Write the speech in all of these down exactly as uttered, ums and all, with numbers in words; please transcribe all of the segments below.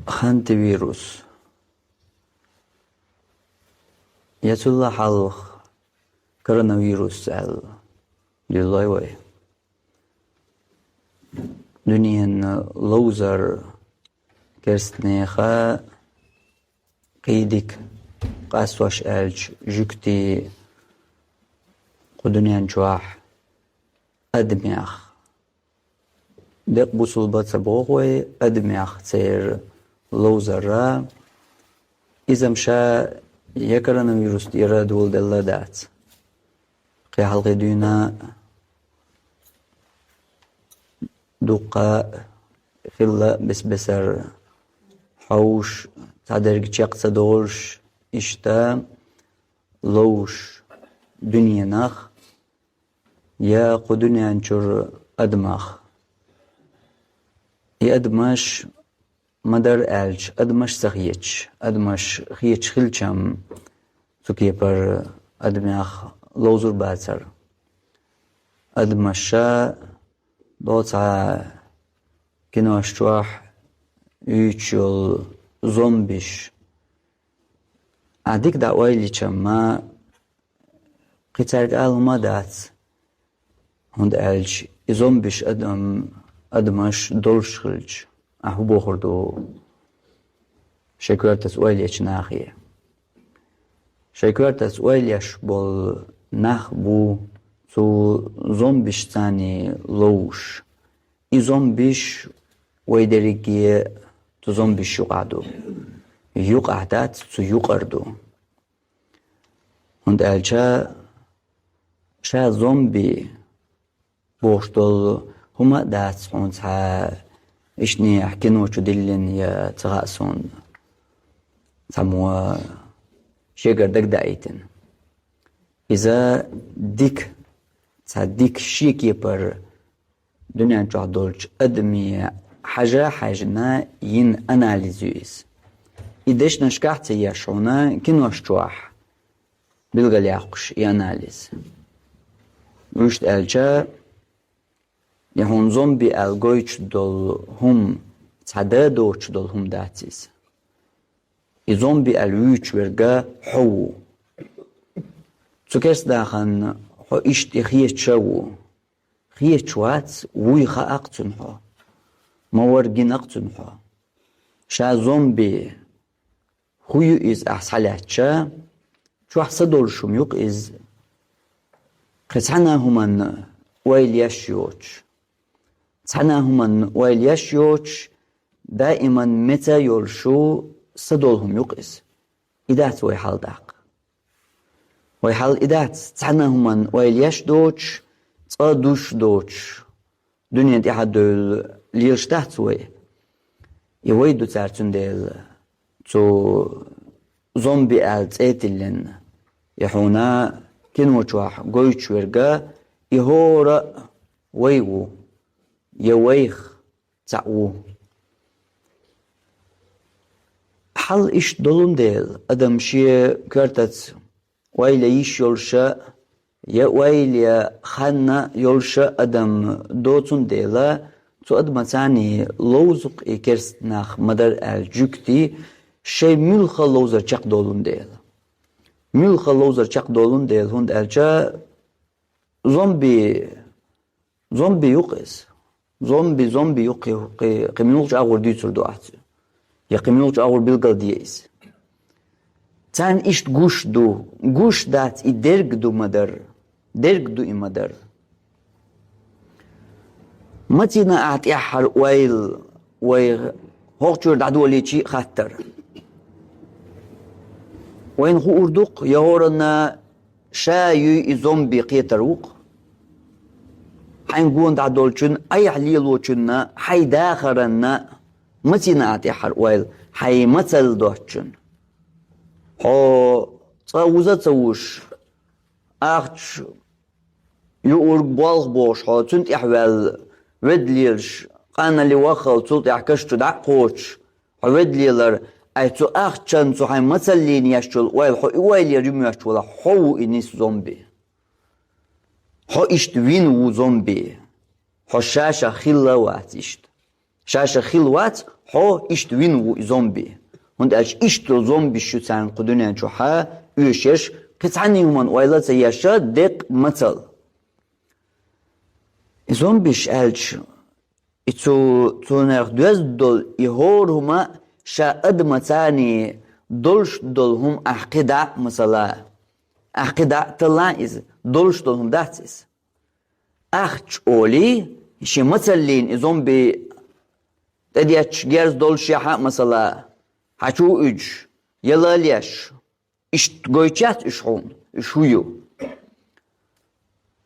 Хантавирус. Я цул хьалха коронавирус аьлла дуьллой вай. Дуьненан ловзар керстанеха кхидик къастош аьлча жуьгти кху дуьнен чохь адамех. Декъа бусулба ца боху вай, адамех церан ловзара, иза-м ша я коронавирус тӀера доладелла дац. Кхин хьалхе дуьйна дуккха хилла бес-бесара хьовш, цхьадерг чекх ца долуш, иштта ловш дуьненах, я кху дуьнен чуьра адамах. И адамаш ма-дарра аьлча, адамаш ца хеташ, адамаш хеташ хилчам, цу кепара адамех ловзур бацара. Адамаша доцу кинош чохь юьйцуш йолу зомбиш. Ахь дика дӀа ойла йича-м, кхин цаьрга ала хӀума а дац, хӀунда аьлча и зомбиш адам, адамаш долуш хилча, ахь хӀун бохур ду? Шайн коьртаца ойла ечу нахе. Шайн коьртаца ойла еш болу нах бу цу зомбишцаний ловш. И зомбиш вай дерриге цу зомбиш юкъахь ду. Юкъахь дац, цу юкъара ду. ХӀунда аьлча ша зомби бохуш долу хӀума а дац хьуна цхьа ишнехь кино чу диллина я ца хаьа суна цхьаммо шегара дагадаийтина. Иза дика, цхьа дика шен кепара дуьнен чохь долчу адаме хьажа-хьаьжна йина анализ ю иза. И дешнашкахь а ца еш хьуна кинош чохь билгалъяккхуш и анализ. Вуьшта аьлча, и хьуна зомби аьлла гойтуш долу хӀума цхьа да доцуш долу хӀума дац иза. И зомби аьлла вуьйцуш верг хьо ву. Цу керстанахана хьо иштта и хеташ а ву. Хеташ вац, вуй хаьа-кх цунна хьо. Ма-варра гина-кх цунна хьо. Ша зомби, хӀун ю иза ахь схьалаьцча, чохь са долуш хӀума ю-кх иза. Кхин цхьана а хӀуманна ойла еш йоцуш. Цхьана а хӀуманна ойла еш йоцуш, даиман меца а йолуш ю, са долу хӀума ю-кх иза. И дац вай хьал даккха. Вай хьал и дац, цхьана а хӀуманна ойла еш доцуш, цкъа а душ доцуш, дуьнен тӀаьхьа девлла лелаш дац вай. И вай ду цара, цундела цу зомби аьлла цӀе тиллина, и хьуна кино чохь гойтуш верг, и хӀора а вай ву, я вайх цхьаъ ву. Хьал иштта долун дела, адам шен коьртаца ойла йиш йолуш а, я ойла хан а йолуш а адам доцун дела, цу адамаца царний ловзу-кх и керстанах, ма-дарра аьлча жуьгтий, шайн муьлхха ловзар чекхдолун дела. Муьлхха ловзар чекхдолун дела, хӀунда аьлча зомби, зомби ю-кх иза. Зомби, зомби ю-кх, кхи, кхи муьлхачу агӀор дуьйцур ду ахь цуьнан? Я кхи муьлхачу агӀор билгалде иза? Царна иштта гуш ду, гуш дац, и дерг ду ма-дарра, дерг ду и ма-дарра. Мацийна ахь тӀаьххьара ойла вай хӀокху чуьра дӀадолийча а хаттар. Вайна хуур ду-кх, я хӀоранна ша юй и зомби кхетар ву-кх. Хьайн гонахь долчун, айхьа лелочунна, хьайн дахаранна, мацийна ахь тӀаьххьара ойла, хьайн мацалла доцчун. Хьо цкъа вуза а ца вуш, ахча юург болх бохуш хьо, цуьнан тӀехь ваьлла, ведда лелаш, къанале ваххалла цул тӀаьхьа каш чу дӀа а кхочуш, хьо ведда лелар, ай цу ахчанна, цу хьайн мацаллина еш йолу ойла, хьо и ойла яр ю моьттуш валахь, хьо ву и нисса зомби. Хьо иштта вина ву зомби. Хьо ша-ша хилла а вац иштта. Ша-ша хилла вац, хьо иштта вина ву и зомби. ХӀунда аьлча иштта зомбиш ю царна кху дуьнен чухьа оьшуш, кхин цхьанна хӀуманна ойла а ца еш, декъа мацалла. И зомбиш аьлча, и цу, цунах доьзна долу и хӀора хӀума ша адамаца долуш долу хӀума ахь кхидӀа а, масала, ахь кхидӀа а талла иза, долуш долу хӀума дац иза. Ахча олий, шен мацаллина и зомби тӀедетташ герз доллушехь а, масала, хьачу а уьдуш, яла а леш, иштта гойтуш яц уьш хьуна, уьш хӀун ю.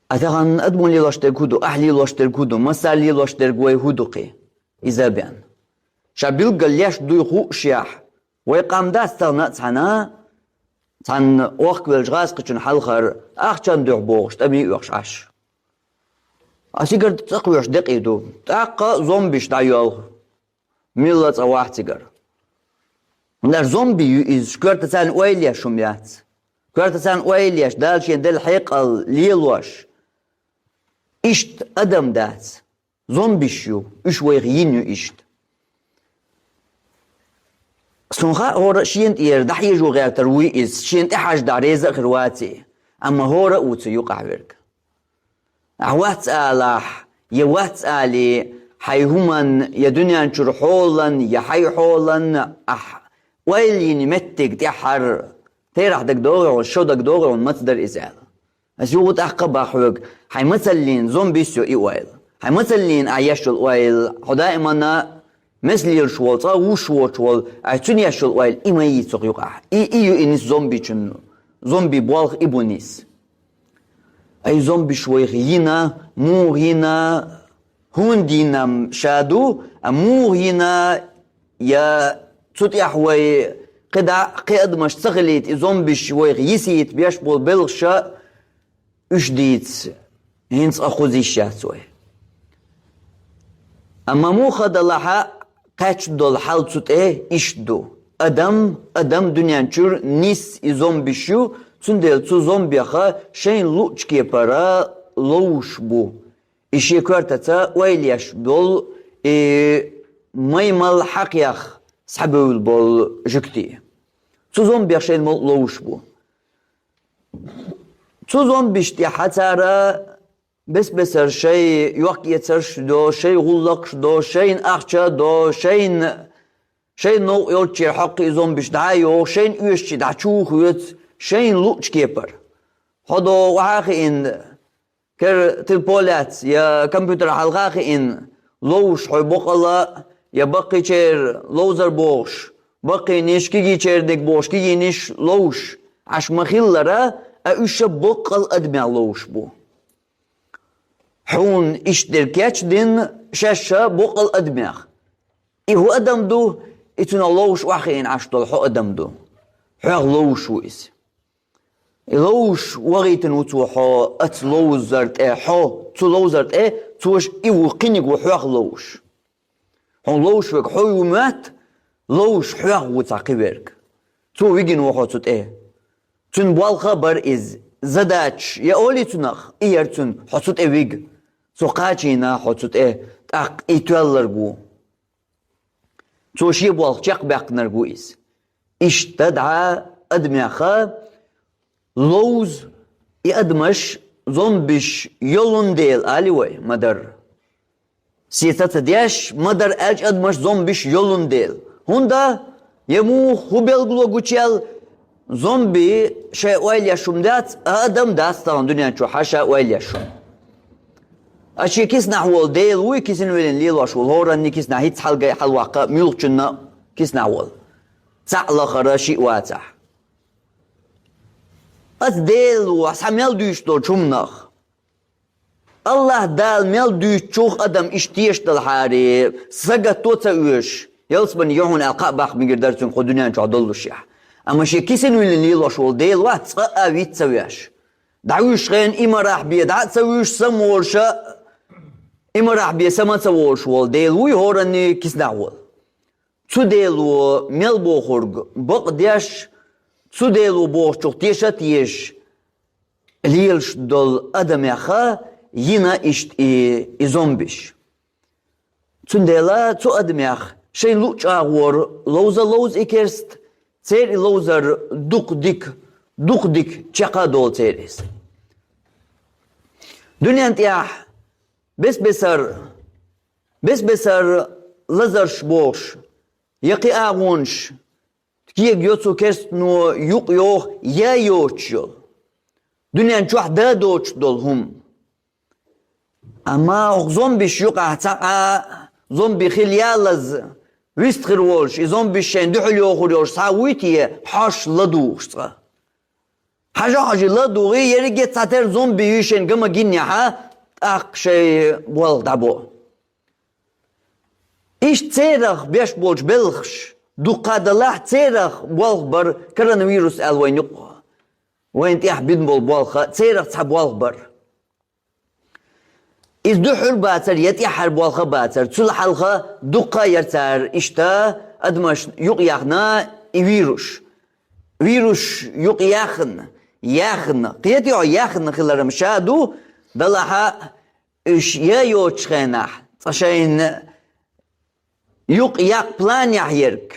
А тахана адамо лелош дерг хӀун ду, ахь лелош дерг хӀун ду, массара лелош дерг вай хӀун ду кхин? Иза а бен. Ша билггал леш дуй хуушехь, вай къам дац тахана а цхьана, цхьана вохкавеллачу гӀазкхичун хьалхара ахчан дуьхьа бохуш, тӀаме а оьхуш Ӏаш. А сигара цӀа кхоьхьуш декъий ду. ТӀаккха зомбиш дӀайоьлху. Милла цӀа вахь цигара. ХӀунда аьлча зомби ю иза, коьртацарна ойла еш хӀума яц. Коьртацарна ойла еш, Дала шен делла хьекъал лелош. Иштта адам дац. Зомбиш ю, уьш вайх йина ю иштта. Суна хаьа, хӀора а шена тӀера дӀахьежо гӀертар вуй иза, шена тӀехьаждахь реза а хир ваций, амма хӀора а ву цу юкъахь верг. Ахь вац алахь, я вац алий, хьайн хӀуманна, я дуьнен чуьра хьолан, я хьайн хьолан, ахь ойла йина меттиг тӀаьххьара, терахь дагадогӀий хьуна, шо дагадогӀий хьуна, маца дара иза аьлла. Ас юха тӀаккха а боху хьоьга, хьайн мацаллина зомбис ю и ойла. Хьайн мацаллина ахь еш йолу ойла, хьо даимана мес лелаш волу, цкъа вуш воцуш волу, ахь цуьнан еш йолу ойла, и ма йий цу юкъахь. И, и ю и нис зомбичун, зомби болх и бу нис. Ай зомбиш вайх йина, муха йина, хӀунда йина ша ду, а муха йина, я цу тӀехь вай кхидӀа а, кхин адамаш ца хилийта, и зомбиш вайх йисийта беш болу белхаша, уьш дийца, хӀинца а кхуза йиш яц вай. Амма муха далахь а, кхаьчна долу хьал цу тӀе иштта ду. Адам, адам дуьнен чуьра нис и зомбиш ю, цундела цу зомбеха шайна луъучу кепара ловш бу. И шен коьртаца ойла еш болу, и маймал хьакхех схьабевлла болу жуьгтий. Цу зомбех шайна мукъа ловш бу. Цу зомбиш тӀехь цара бес-бесара шайн йохк-эцарш до, шайн гӀуллакхаш до, шайна ахча до, шайна, шайна новкъа йолччера хьокху и зомбиш дӀа а йоху, шайна оьшучу дӀа чу а хоьцу, шайна луъучу кепара. Хьо до охьа а хиъна, кер телефон лаьцна я компьютер хьалха а хиъна, ловш хьо боккъала, я баккхийчеран ловзар бохуш, баккхийнаш, кегийчеран дерг бохуш, кегийнаш ловш Ӏаш ма-хиллара, а уьш ша боккъал адамех ловш бу. Хьуна иштта дерг кечдина, шаьш ша боккъал адамех. И хӀун адам ду, и цунах ловш охьахиъна Ӏаш долу хьо адам ду. Хьох ловш ву иза. И ловш вахийтина ву цо хьо, оцу ловзар тӀе хьо, цу ловзар тӀе, цо ш-, и ву кхиниг ву хьох ловш. Хьуна ловш верг хьо ву моьтту, ловш хьох ву цхьа кхин верг. Цо вигина ву хьо цу тӀе. Цуьнан болх а бара иза, задача я олий цунах, и яра цуьнан хьо цу тӀе вига. Цо кхачийна хьо цу тӀе, тӀаккха и тоьлларг ву. Цо шен болх чекхбаьккхинарг ву иза. Иштта дӀа адамеха ловза и адамаш зомбиш йолун дела, али вай, ма-дарра. Сеца ца деш, ма-дарра аьлча адамаш зомбиш йолун дела. ХӀунда? Я муха хӀун белгало гучуяьлла, зомби шайн ойла еш хӀума дац, а адам дац тахана дуьнен чу хьан ша ойла еш хӀума. Ас шен киснахь волу Дела вуй, кисина веллина лелош волу, хӀоранний киснахь, хӀинцца хьалгай хьалваккха, муьлххачунна киснахь волу. Цхьаъ лахара шиъ вацахь. Ас Дела ву, схьа мел дуьйцуш долчу хӀуманах. Аллахь Дала мел дуьйцучух адам иштта тешадалахьара, сагатто ца оьшу, ялсамани ю хьуна аьлла кхаъ баккха мегар дара цуьнга кху дуьнен чохь доллушехь. Амма шен кисина виллина лелош волу Дела вац, цкъа а виц ца веш. ДӀавуьйш хена и марахь бен дӀа а ца вуьйш, самаволуша, и марахь бен сама ца волуш волу Дела вуй хӀоранний киснахь волу. Цу Дело мел бохург бакъдеш, цу Дело бохучух теша а тешаш, лелаш долу адамеха йина иштта и, и зомбиш. Цундела цу адамех шайн луъ чӀагӀо ловза ловза и керста, церан и ловзар дукха дика, дукха дика чакхдолу церан иза. Дуьнен тӀехь бес-бесара, бес-бесара лазарш бохуш, я кхин агӀонаш, кегайо цу керстано юкъа йоху я йоцуш йолу. Дуьнен чохь да доцуш долу хӀума. Амма хӀокху зомбиш юкъахь цхьа а зомби хила ялаза, вист хир волуш, и зомбиш шайн дуьхьал йохур йолуш цхьа а вуй те, хьожуш ладугӀуш цкъа. Хьажа-хьожий ладугӀий, ерриге а цхьатерра зомби юй шайн гама гинехьа, тӀаккха шайн болх дӀабо. Иштта церах беш болчу белхаш дуккха далахь, церах болх бар коронавирус аьлла вайн юкъа. Вайн тӀехь бина болу болх а, церах цхьа болх бар. Иза дуьххьара бацара я тӀаьххьара болх а бацара, цул хьалха дуккха а яра цара иштта адамаш юкъаяьхна и вирус. Вирус юкъаяьхна, яьхна, кхетий хьо, яьхна хилар-м ша ду, далахь а уьш я йоцучу хенахь, цкъа шайна юкъаяккха планехь ерг.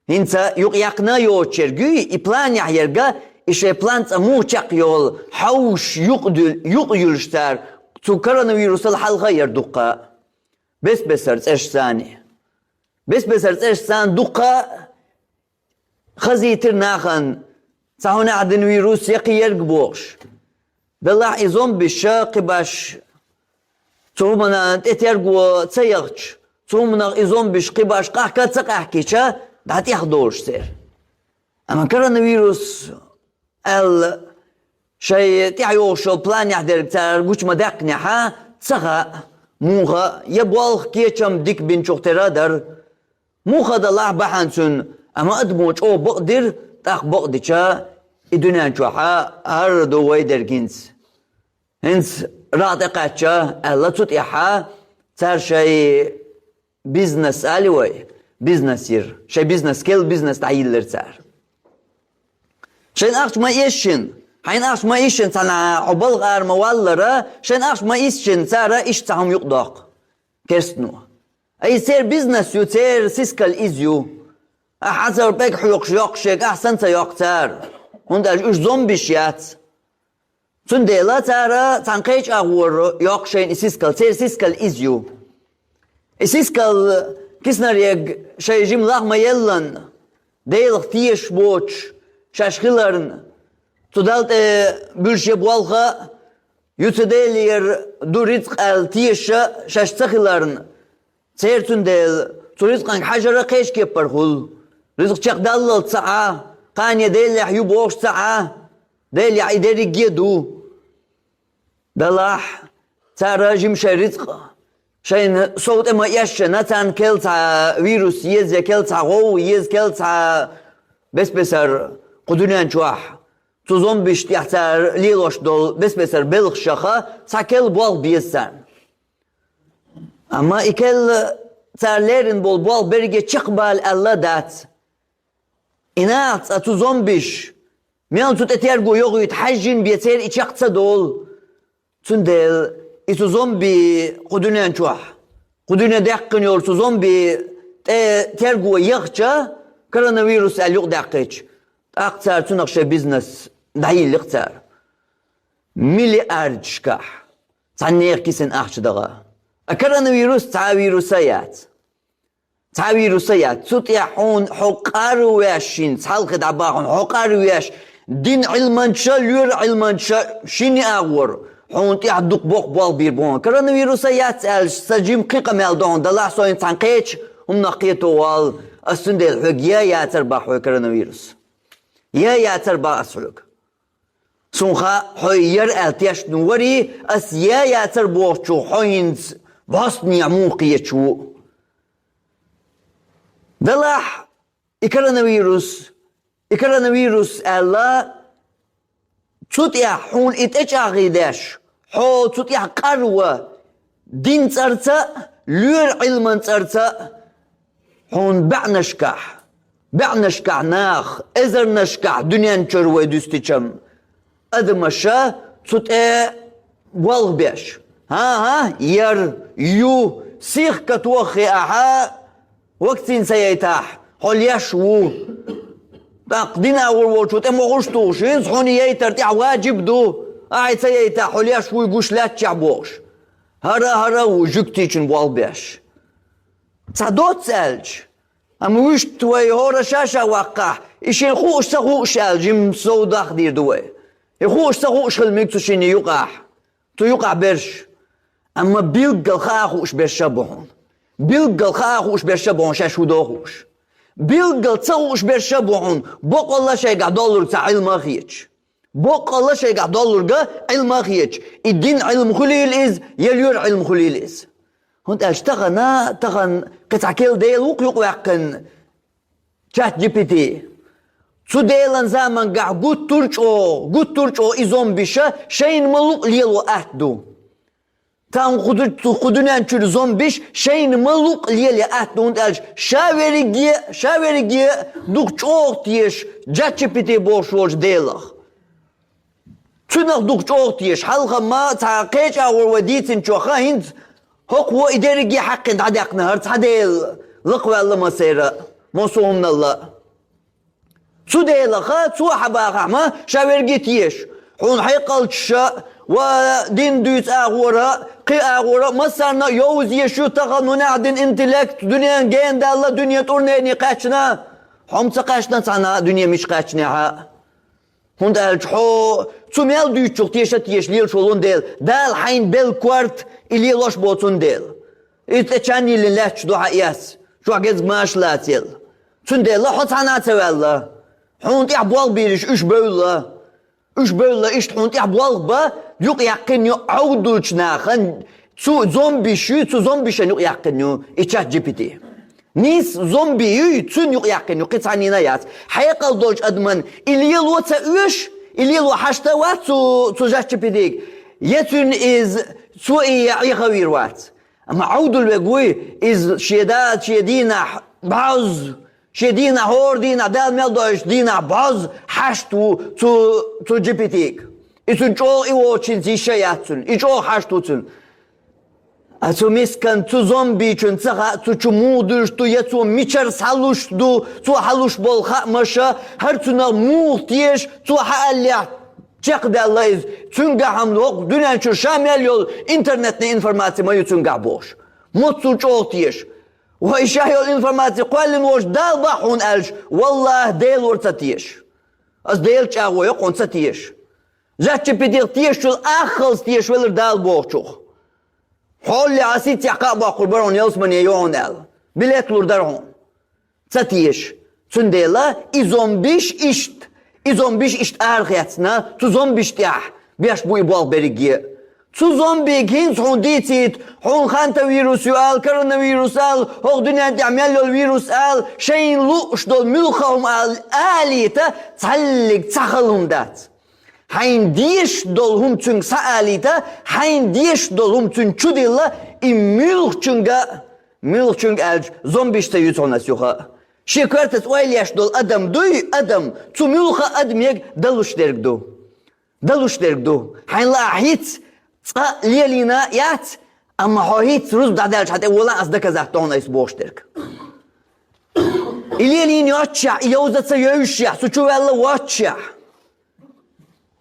ХӀинца юкъаяккхина йоцуш ерг юй, и планехь ерга, и шайн план цкъа муха чекхйолу, хьовсуш юкъа дуьл-, юкъа юьллуш цара, цу коронавирусал хьалха а яра дуккха. Бес-бесара цӀерш царний. Бес-бесара цӀерш царна дуккха хазийтира нахана, цхьа хӀунда дина вирус я кхин ерг бохуш. Далахь и зомбиша кхин баш цу хӀуманна тӀе терго ца яхча, цу хӀуманах и зомбиш кхин баш къахка ца къаьхкича, дӀатӀех долуш церан. Амма коронавирус аьлла, шайн тӀаьхьа йогӀуш йолу планехь дерг цара гучу ма даьккхинехьа, ца хаьа, муха я болх кечам дика бинчух тера а дара. Муха далахь бахьана цуьнан, амма адамо чӀогӀа бакъдира, тӀаккха бакъдича, и дуьнен чохьа хӀара ду вай дерг хӀинца. ХӀинца рагӀ тӀекхаьчча, аьлла цу тӀехьа, цара шайн бизнес али вай, бизнес йира. Шайн бизнес, кел бизнес дӀайиллира цара. Шайн ахча ма эшшина, хьайн ахча ма эшшина цхьана хьо балха ара ма валлара, шайн ахча ма эшшина цара иштта цхьа хӀума юкъадоккху. Керстано. Ай, церан бизнес ю, церан сискал иза ю. Ахьа хьан цара пӀег хьоькхуш йоккхуш ерг ахьа санна ца йоккху цара. ХӀунда аьлча уьш зомбиш яц. Цундела цара цхьана кхечу агӀор йоккху шайна и сискал, церан сискал иза ю. И сискал киснарг шайн жима лах ма еллан, Делах тешаш боцуш шаьш хиларна, цу Далла тӀе буьллуш я болх а, ю цу Делера ду рицкъ аьлла тешаш шаьш ца хиларна, церан цундела цу рицкъанга хьажара кхечу кепара хуьлу. Рицкъ чекхдаллалц ца Ӏа, кхане Делехь ю бохуш ца Ӏа, Делехь и дерриге а ду. Далахь, цара жима шайн рицкъ шайна сов тӀе ма эшшина, царна кел цхьа вирус еза, я кел цхьа гӀовгӀа еза, кел цхьа бес-бесара кху дуьнен чохь, цу зомбиш тӀехь цара лелош долу бес-бесара белхашаха цхьа кел болх беза царна. Амма и кел цара леррина болу болх берриге чекхбала аьлла а дац. И наха цкъа цу зомбиш, мел цу тӀе терго йохуьйту хьаьжжина бен церан и чекх ца долу. Цундела и цу зомби кху дуьнен чохь, кху дуьне даьккхина йолу цу зомби тӀе терго яхча, коронавирус аьлла юкъадаьккхича, тӀаккха цара цунах шайн бизнес дӀайиллира цара. Миллиардашкахь цхьаннехан кисана ахча даха. А коронавирус цхьа а вирус а яц. Цхьа вирус а яц. Цу тӀехь хьуна хьо къарвеш шина, цхьалхе дӀабахана хьо къарвеш, дин Ӏилманча, лоьра Ӏилманча, шина агӀор, хьуна тӀехь дукха боккха болх бийр бу хьуна. Коронавирус а яц аьлча, сан жима кхин къамел ду хьуна, далахь со хӀинца цхьана кхечу хӀуманах кхето валла, ас цундела хьоьга я яцар бах хьоьга коронавирус. Я яцар бах ас хьоьга. Суна хаьа, хьо яра аьлла тешна варий, ас я яцар бохучух хьо хӀинца бӀостанехьа муха кхеташ ву. Далахь и коронавирус, и коронавирус аьлла, цу тӀехь хьуна и тӀечӀагӀдеш, хьо цу тӀехь къарва, дин цӀарца а, лоьра Ӏилман цӀарца а, хьуна баьӀнашкахь, баьӀнашкахь нах, эзарнашкахь дуьнен чуьра вай дуьстича-м, адамаша цу тӀе болх беш. ХӀан-хӀа, яра, ю, сих катоххе ахьа, Вакцина ца яйтахь, хьо леш ву. ТӀаккха дин агӀор волчо тӀе могӀуш тухуш, хӀинца хьуна яйтар тӀехь ваджиб ду. Ахьа ца яйтахь, хьо леш вуй гуш лаьттачехь бохуш. ХӀара-хӀара ву жуьгтичун болх беш. Цхьа доцца аьлча. Амма вуьшта вай хӀора ша-ша ваккхахь, и шен хууш ца хууш аьлла, жим сов дахдийр ду вай. И хууш ца хууш хила мега цу шинна юкъахь. Цу юкъахь берш. Амма билггал хаа хууш берш а бу хьуна. Билггал хаа хууш берш а бу хьуна, шаьш хӀу до хууш. Билггал ца хууш берш а бу хьуна, боккъалла шайгахь доллург цхьа Ӏилма а хеташ. Боккъалла шайгахь доллург а Ӏилма а хеташ. И дин Ӏилма хуьлийла иза, я лоьра Ӏилма хуьлийла иза. ХӀунда аьлча тахана, тахана кхин цхьа керла Дела ву-кх юкъаваьккхина, чат джи пи ти. Цу Делан замангахь гуттар а чӀогӀа, гуттар а чӀогӀа и зомбиша шайна ма-лукъа лело атта ду. Тахана кху ду-, кху дуьнен чуьра зомбиш шайна ма-лукъа лело атта ду, хӀунда аьлча ша верриге а, ша верриге а дукха чӀогӀа теша чат джи пи ти бохуш волчу Делах. Цунах дукха чӀогӀа теша, хьалха-м цхьа кхечу агӀор вай дийцинчохь а, хӀинца хӀокхо и дерриге а хьаькхна дӀадаьккхина хӀара цхьа Дела, лакхаваьлла массеран а, массо а хӀуманал а. Цу Делах а, цо хьан бахахь-м ша верриге а теша. Хьуна хьекъалчаша а, ва дин дуьйцу агӀора а, кхин агӀора а, массарна а йовза езаш ю тахана хӀунда аьлча дина интеллект, дуьненан гена даьлла, дуьне тӀурнене кхаьчна. Хьо-м ца кхаьчна цхьанна а, дуьне мича кхаьчнехь а. ХӀунда аьлча хьо цу мел дуьйцучух теша а теша лелаш волу Дела. Дала хьайна белла корта и лелош боцу Дела. Иза тӀе чан йиллина лаьтташ ду хьан эс, чохь гезгмаш лацаелла. Цундела хьо цхьанна а ца ваьлла. Хьуна тӀехь болх бийраш уьш бевлла. Уьш бевлла, иштта хьуна тӀехь болх бан юкъаяьккхина ю Ӏовдалчу нахана, цу зомбиш ю, цу зомбишан юкъаяьккхина ю и чат джи пи ти. Нийса зомби юй, цуьнан юкъаяьккхина ю, кхин цхьаннена а яц. Хьекъал долчу адаман и лело ца оьшу, и лело хьашта а вац цу, цу чат джи пи тига. Я цуьнан иза, цо и я Ӏехавийр вац. Амма Ӏовдал верг вуй, иза шен да, шен дийнахь бӀозза, шен дийнахь, хӀора дийнахь, Дала мел дойуш дийнахь бӀозза хьашта ву цу, цу джи пи тига. И цуьнан чӀогӀа и воцучуьнца йиш а яц цуьнан, и чӀогӀа хьашта ву цуьнан. А цу мискан, цу зомбичун ца хаьа, цу чу муха дуьллуш ду, я цо мичара схьалуш ду, цо хьалуш болу хаамаш а, хӀара цунах муха теша, цо хьан аьллехь чекхдаьлла иза. Цуьнгахь-м хӀокху дуьнен чуьра ша мел йолу интернетан информаци ма ю цуьнгахь бохуш. Моццул чӀогӀа теша. Вай ша йолу информаци кхоьллина волчу Дала боху хьуна аьлча, валлахӀи, Дела вара ца теша. Аса Делан чӀагӀо йо хьуна ца теша. Чат джи пи тих тешачул аххалц теша велира Дала бохучух. Хьолле а сиццехь кхаъ боккхур бара хьуна ялсамане йо хьуна аьлла. Билет лур дара хьуна. Ца теша. Цундела и зомбиш иштта, и зомбиш иштта арахецна, цу зомбиш тӀехь беш бу и болх берриге а. Цу зомбига хӀинца хьуна дийцийта, хьуна хантавирус ю ала, коронавирус ала, хӀокху дуьнен тӀехь мел йолу вирус ала, шайна лууш долу муьлхха а хӀума ала, алийта, цхьаллиг цхьа хала хӀума дац. Хьайна дезаш долу хӀума цуьнга схьаалийта, хьайна дезаш долу хӀума цуьнан чу дилла, и муьлххачуьнга, муьлххачуьнга аьлча, зомбиш ца юьйцу хьуна ас юха а. Шен коьртаца ойла еш долу адам дуй, адам, цу муьлхха а адамега далуш дерг ду. Далуш дерг ду. Хьайна лаахь хӀинца цкъа а лелийна яц, амма хьо хӀинца рузба дӀадаьлча хьан тӀе волахь, ас доказать до хьуна айса бохуш дерг. И лелийна йоццушехь, и йовза ца йевзушехь, цу чу ваьлла воццушехь.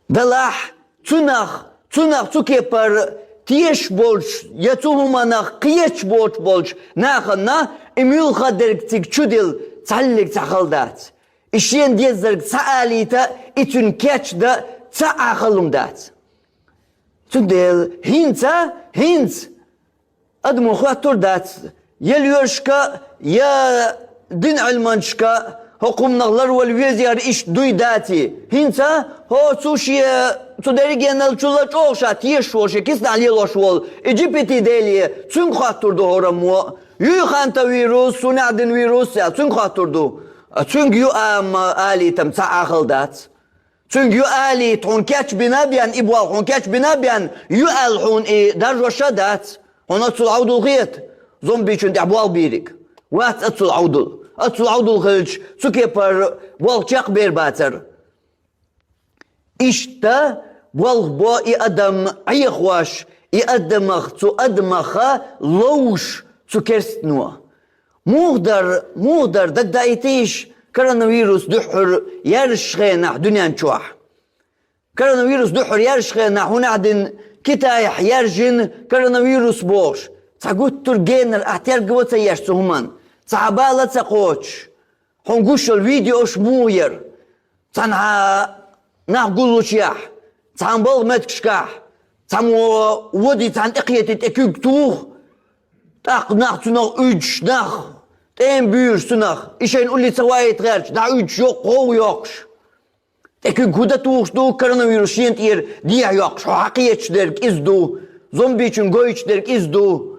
Делахь, цунах, цунах цу кепара тешаш болчу, я цу хӀуманах кхеташ боцуш болчу нахана и муьлхха а дерг цига чу дилла цхьаллиг цхьа хала дац. И шена деззарг схьаалийта, и цуьнан кечдан цхьа а хала хӀума дац. Цундела хӀинца, хӀинца адамо хоттур дац, я лоьрашка, я дин Ӏилманчашка, хӀокху хӀуманах ларвала везара иштта дуй даций. ХӀинца хӀо цу шен, цу дерригенал чулла чӀогӀа ша тешаш волу, шен киснахь лелош волу и джи пи ти деле, цуьнга хоттур ду хӀораммо. Юй хантавирус, хӀунда аьлла дина вирус аьлла, цуьнга хоттур ду. А цуьнга ю амма алийтам цхьа а хала дац. Цуьнга ю алийта, хьуна кечбина а бен, и болх хьуна кечбина а бен, ю аьлла хьуна и даржош а дац. Хьуна оццул Ӏовдал хета, зомбичун тӀехь болх бийриг. Вац оццул Ӏовдал. Оццул Ӏовдал хилча, цу кепара болх чекхбер бацара. Иштта болх бо и адам Ӏехош, и адамах, цу адамаха ловш цу керстано. Муха дар, муха дар дагадоуьйтийша коронавирус дуьххьара яьржачу хенахь дуьнен чохь? Коронавирус дуьххьара яьржачу хенахь хӀун аьлла дина Китайхь яьржина коронавирус бохуш? Цхьа гуттар а генара ахь тергало ца еш цу хӀуманна, цхьа бала а ца кхочуш, хьуна гуш йолу видеош муха яра? Цхьана нах гуллучехь, цхьана балха меттигашкахь, цхьаммо води цхьана тӀекхетий тӀе куьг туху, тӀаккха нах цунах уьдуш, нах тӀема буьйлуш цунах, и шайна улле ца ваийта гӀерташ, дӀа уьдуш, йоккха гӀовгӀа йоккхуш. ТӀе куьг хӀун дан тухуш ду, коронавирус шена тӀера дехьа йоккхуш, хьо хьан кхеташ дерг иза ду, зомбичун гойтуш дерг иза ду.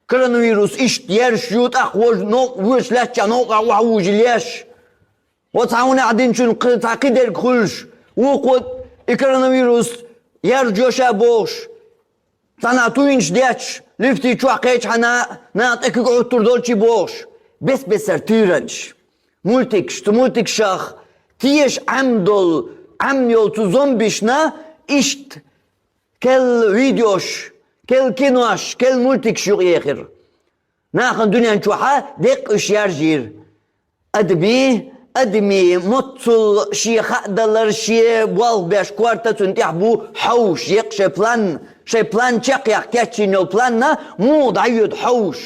Коронавирус иштта яьржаш ю, тӀаккха вожа новкъа вуьйш лаьттача новкъа охьавужий леш. Ва цхьа хӀун аьлла динчун кхи-, цхьа кхидерг хуьлуш, вукхо и коронавирус яьржа йо ша бохуш, цхьана туйнаш детташ, лифти чохь кхечхьана, нах тӀе куьг Ӏуттур долчий бохуш, бес-бесара тӀуьйранаш. Мультикаш, цу мультикашах теша Ӏам долу, Ӏам йолу цу зомбишна иштта керла видеош, керла кинош, керла мультикаш юкъаехира. Нахана дуьнен чохьа деккъа уьш яьржийра. Адамий, адамий моццул шен хаадалар, шен болх беш корта цунна тӀехь бу хьовш, еккъа шайн план, шайн план чекхъяккха кечйина йолу планна муха дӀайоьду хьовш.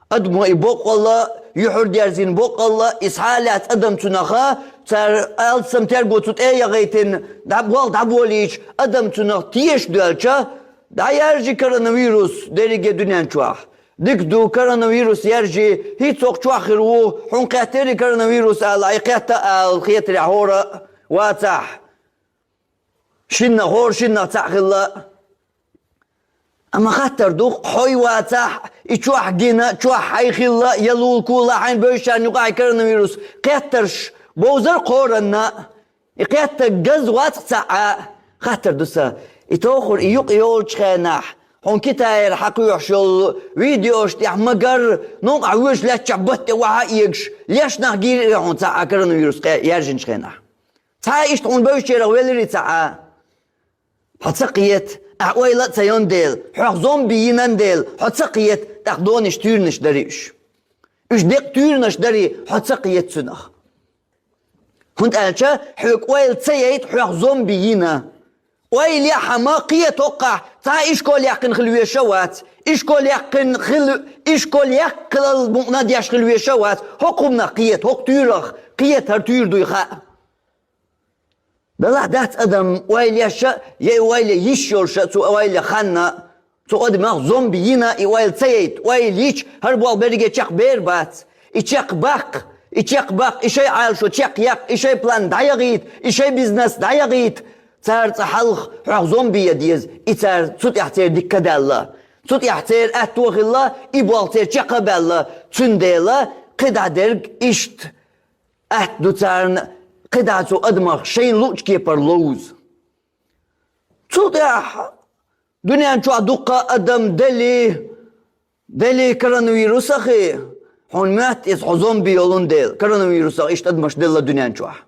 Адамо и боккъалла, юьхьар дерзийна боккъалла, и схьа а лаьцна адам цунаха, цара алсам терго цу тӀе а яхийтина, дӀа-, болх дӀаболийча, адам цунах теша доьлча, дӀаяьржи коронавирус дерриге дуьнен чохь. Дика ду, коронавирус яьржи, хӀинца хӀокху чохь хир ву, хьуна кхеттерий коронавирус ала, и кхетта ала хетарехь хӀора а вацахь. Шиннах хӀора, шиннах цхьаъ хилла. Амма хаттар ду, хьо и вацахь, и чохь гина, чохь хьайн хилла, я лулакула хьайн бевзачарна юкъахь коронавирус, кхеттарш бовзар кхоранна, и кхетта газа вац цхьаъ а. Хаттар ду сан, и тохур и юкъа йолчу хенахь, хьуна Китайра хьакхоьхьуш йолу видеош тӀехь магар, новкъахь вуьйш лаьттачохь батта тӀе охьа а эгаш, леш нах гийра хьуна цхьаъ а коронавирус къе-, яьржинчу хенахь? Цхьа а иштта хьуна бевзачарах велирий цхьаъ а? Хьо ца кхета, ахь ойла а ца йон дела, хьох зомби йинан дела, хьо ца кхета, тӀаккха донаш туьйранаш дарий уьш. Уьш декъа туьйранаш дарий, хьо ца кхета цунах. ХӀунда аьлча хьоьга ойла ца яйта, хьох зомби йина. Ойла яхь хьан ма кхета хӀокхахь, цхьа ишкол яьккхина хила веша а вац, ишкол яьккхина хила, ишкол яьккхалал мукъна деш хила веша а вац, хӀокху хӀуманах кхета, хӀокху туьйрах кхета, хӀара туьйра дуй хаьа. Далахь дац адам ойла еш а, я и ойла йиш йолуш а цу ойла ханна, цу адамах зомби йина и ойла ца яйта, ойла йича, хӀара болх берриге чекхбер бац. И чекхбаккха, и чекхбаккха, и шайн Ӏалашо чекхъяккха, и шайн план дӀаяхийта, и шайн бизнес дӀаяхийта. Цара цкъа хьалха хьох зомби ян деза, и цара цу тӀехь церан дика даьлла. Цу тӀехь церан аьтто хилла, и болх церан чекх а баьлла. Цундела кхидӀа дерг иштта атта ду царна кхидӀа цу адамах шайна луъучу кепара ловза. Цул тӀаьхьа дуьнен чохь дуккха адам делли, делли коронавирус а хи, хьуна моьтту иза хьо зомби йолун дела, коронавирусах иштта адамаш делла дуьнен чохь.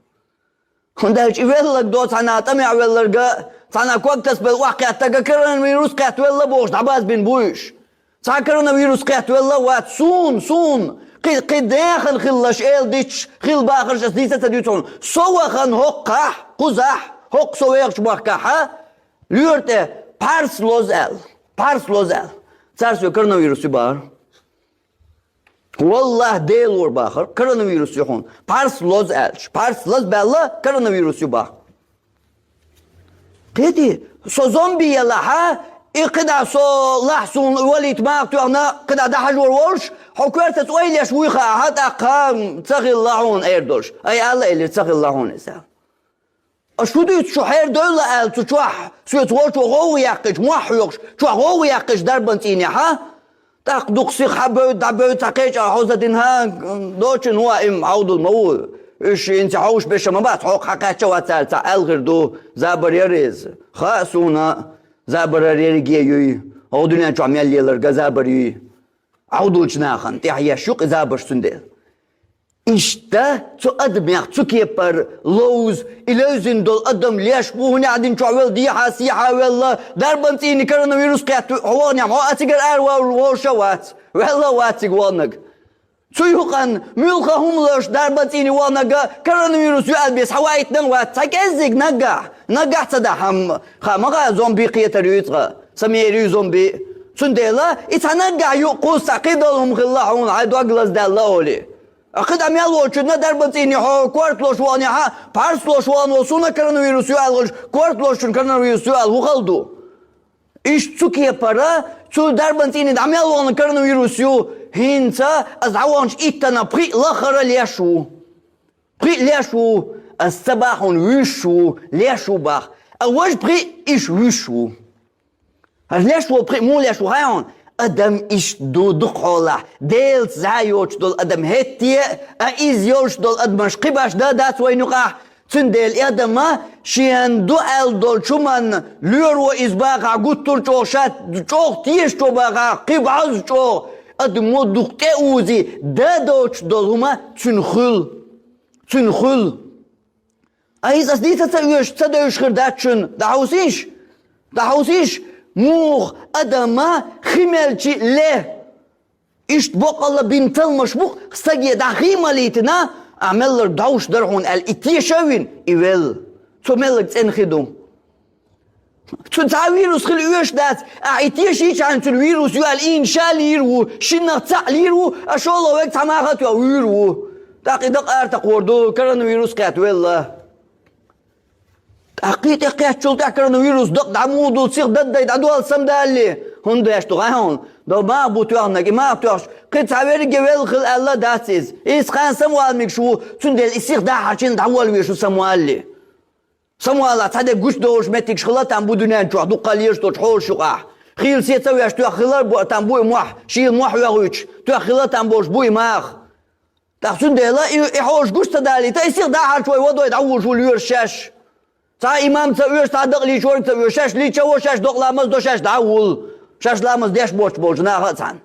ХӀунда аьлча и велларг доцу цхьана тӀамехь велларга, цхьана ког тасабелла охьакхеттарга коронавирус кхетта велла бохуш дӀабазбина бу уьш. Цхьа коронавирус кхетта велла а вац суна, суна. Кхи, кхин дехана хилалаш эладиташ, хилла бахарш ас дийца а ца дуьйцу хьуна. Со вахана хӀокхахь, кхузахь, хӀокху со вехачу махкахьа, лоьра тӀе пхьарс лоза аьлла. Пхьарс лоза аьлла. Цара соьга коронавирус ю бахара. Валлахь, Делора бахара, коронавирус ю хьуна. Пхьарс лоза аьлча. Пхьарс лаза баьлла, коронавирус ю бахара. Кхетий, со зомби ялахьа, и кхидӀа со лахь суна валийта маха тоьхна, кхидӀа дӀахьажор волуш, хьо коьртаца ойла еш вуй хаахьа, тӀаккха ца хилла хьуна эр долуш. Ай, Алла элира, ца хилла хьуна иза. Аш хӀун дуьйцу шу хьердевлла аьлла цу чохь, соьца волчо гӀовгӀа яьккхича, мохь хьоькхуш, чохь гӀовгӀа яьккхича дарбан цӀийнехьа? ТӀаккха дукха сиха хьабевдда, дӀабевдда, цхьа кхечара хьовзадина, хӀа, доцчун ваим Ӏовдал ма ву. Уьш хӀинца хьовш беша ма бац, хьокху хьакхаьчча а вац цара цхьа аьлла хир ду, забар яра иза. Хаьа суна, забарара ерриге юй, хӀокху дуьнен чохь мел леларга забар юй. Ӏовдалчу нахана тӀехь еш ю-кх и забарш цундела. Иштта цу адамех цу кепара ловза, и левзина долу адам леш бу, хӀун аьлла динчохь велла, дехьа-сехьа велла, дарбан цӀийне коронавирус кхетта хьо ваханехь, хьо а цигара ара вовлуш а вац, велла а вац цига ваханарг. Цу юкъан муьлха хӀума луш дарбан цӀийне ваханарг коронавирус ю аьлла беса хьаваийтинарг вац цхьа кӀеззиг наггахь. Наггахь ца дахь хӀама, ха ма хаьа, зомби кхетар юй цкъа, са мера юй зомби. Цундела и цхьа наггахь юкъ кхузза кхидолу хӀума хилла хьуна, хьайн дог лаздаьлла олий. Кхин дӀа мел волчунна дарбан цӀийне хьо корта луш ваханехьа, пхьарс луш вахана волу суна коронавирус ю аьлла, корта лошчунна коронавирус ю аьлла хӀун хала ду? Иштта цу кепара, цу дарбан цӀийне дӀа мел вахана коронавирус ю, хӀинца аса дӀаваханчу иттанна пхиъ лаххара леш ву. Пхиъ леш ву, аса ца бахьана вуьйш ву, леш ву бах. А важа пхиъ иша вуьйш ву. ХӀара леш волу пхиъ муха леш ву хаьий хьуна? Адам иштта ду дукха хьолахь, Делаца зӀе йоцуш долу адам хӀетте а, иза йолуш долу адамаш кхин баш дан дац вайна юкъахь. Цундела и адам шена ду аьлла долчу хӀуманна лоьро иза бахахь, гуттар а чӀогӀа ша чӀогӀа тешачо бахахь, кхин бӀозза чӀогӀа адамо дукха тӀе а узи, дан доцуш долу хӀума цуьнан хуьлу. Цуьнан хуьлу. А иза аса дийца ца оьшу, ца девзаш хир дац шуна. ДӀахьовсийша? ДӀахьовсийша, муха адам хи мелчи ле? Иштта боккъалла бина талламаш бу-кх, стаге дӀа хи ма лийтина, ахь мелларг дӀовш дара хьуна аьлла, и теша а вина, и велла. Цо мелларг цӀена хи ду. Цуьнан цхьа а вирус хила оьшуш дац, ахь и тешийчхьана цуьнан вирус ю аьлла, ийна ша лийр ву, шиннах цхьаъ лийр ву, а шолгӀа верг цхьа маха а тоьхна вуьйр ву. ТӀаккха и дакъа ара такхор ду, коронавирус кхетта велла. ТӀаккха и тӀе кхеттачул тӀаьхьа коронавирус дакъа дӀа муха ду, сиха даддай дӀадола самадалале? ХӀунда веш ду хаьий хьуна? До маха бу тоьхнарг, и маха тоьхча, кхин цхьа верриге велла хила аьлла а дац иза. Иза кхана самавала мегаш ву, цундела и сиха дахьарчина дӀаволла везаш ву самавалале. Самавалахь цхьа дерг гучудовлуш меттигаш хила там бу дуьнен чохь дуккха лелаш долчу хьолаш юкъахь. Хийла сен ца веш тоьхна хилар бу там бу и мохь, шийла мохь оьхуьйтуш, тоьхна хила там болуш бу и маха. ТӀаккха цундела и, и хьолаш гуш ца далийта, и сиха дахьарчу вай вадой дӀавуллуш ву лоьраш шаьш. Цхьа имам ца оьшу, цхьа дакъа лийча верг ца оьшу, шаьш лийча а во, шаьш дакъа ламаз до, шаьш дӀа а вуллу. Шаьш ламаз деш боцуш болчу наха а цхьаьна.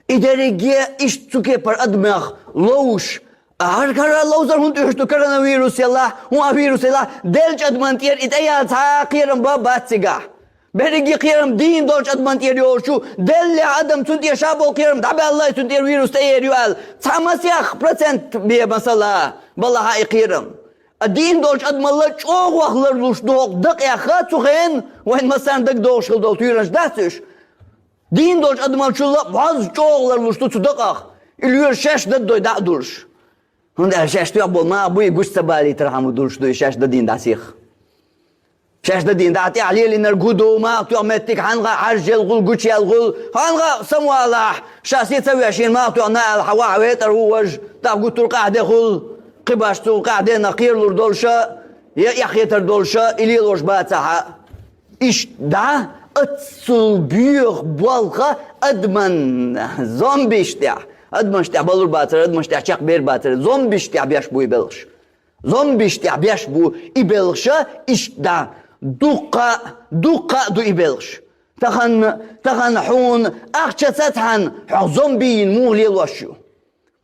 И дерриге иштта цу кепара адамех ловзуш, а хӀара кара ловзар хӀунда оьшу ду коронавирус елахь, хӀун а вирус елахь, деллачу адаман тӀера и тӀеяла цхьа а кхерам бан бац цигахь. Берриге кхерам дийна долчу адаман тӀера йолуш ю, деллехь адам цунна тӀе ша болу кхерам дӀабаьлла, и цунна тӀера вирус тӀеэр ю аьлла, цхьа масех процент бен масала балахьа и кхерам. А дийна долчу адамалла чӀогӀа ваха ларлуш ду хӀокху дакъех цу хенахь, вайн массарна дагадогӀуш хила долу туьйранаш дац уьш? Дийна долчу адамалчулла а бӀозза чӀогӀа ларлуш ду цу дакъах, и лоьраш шаьш даддой дӀа а дуллуш. ХӀунда аьлча шаьш тоьхна болу маха буй гуш ца балийтархьама дуллуш ду и шаьш дадийна дӀа сиха. Шаьш дадийна дӀа тӀехь лелийнарг хӀун ду, маха тоьхна меттиг хьанга а хьажжел гӀула, гучел гӀула, хьанга а самавалахь, ша се ца веш, шена маха тоьхна аьлла, хьан ваха ветӀар ву важа, тӀаккха гуттар а къаьхьа де хуьлу, кхин баш цу къаьхьа денах кхералур долуша, я эхь хетар долуша, и лелош бацахьа. Иштта дӀа аццул боьха болх адаман зомбиш тӀехь, адамаш тӀехь балур бацара, адамаш тӀехь чекхбер бацара, зомбиш тӀехь беш буй белхаш. Зомбиш тӀехь беш бу и белхаш, иштта дӀа дуккха, дуккха а ду и белхаш. Тахана, тахана хьуна ахча ца цхьаьна хьо зомби йина муха лелош ю?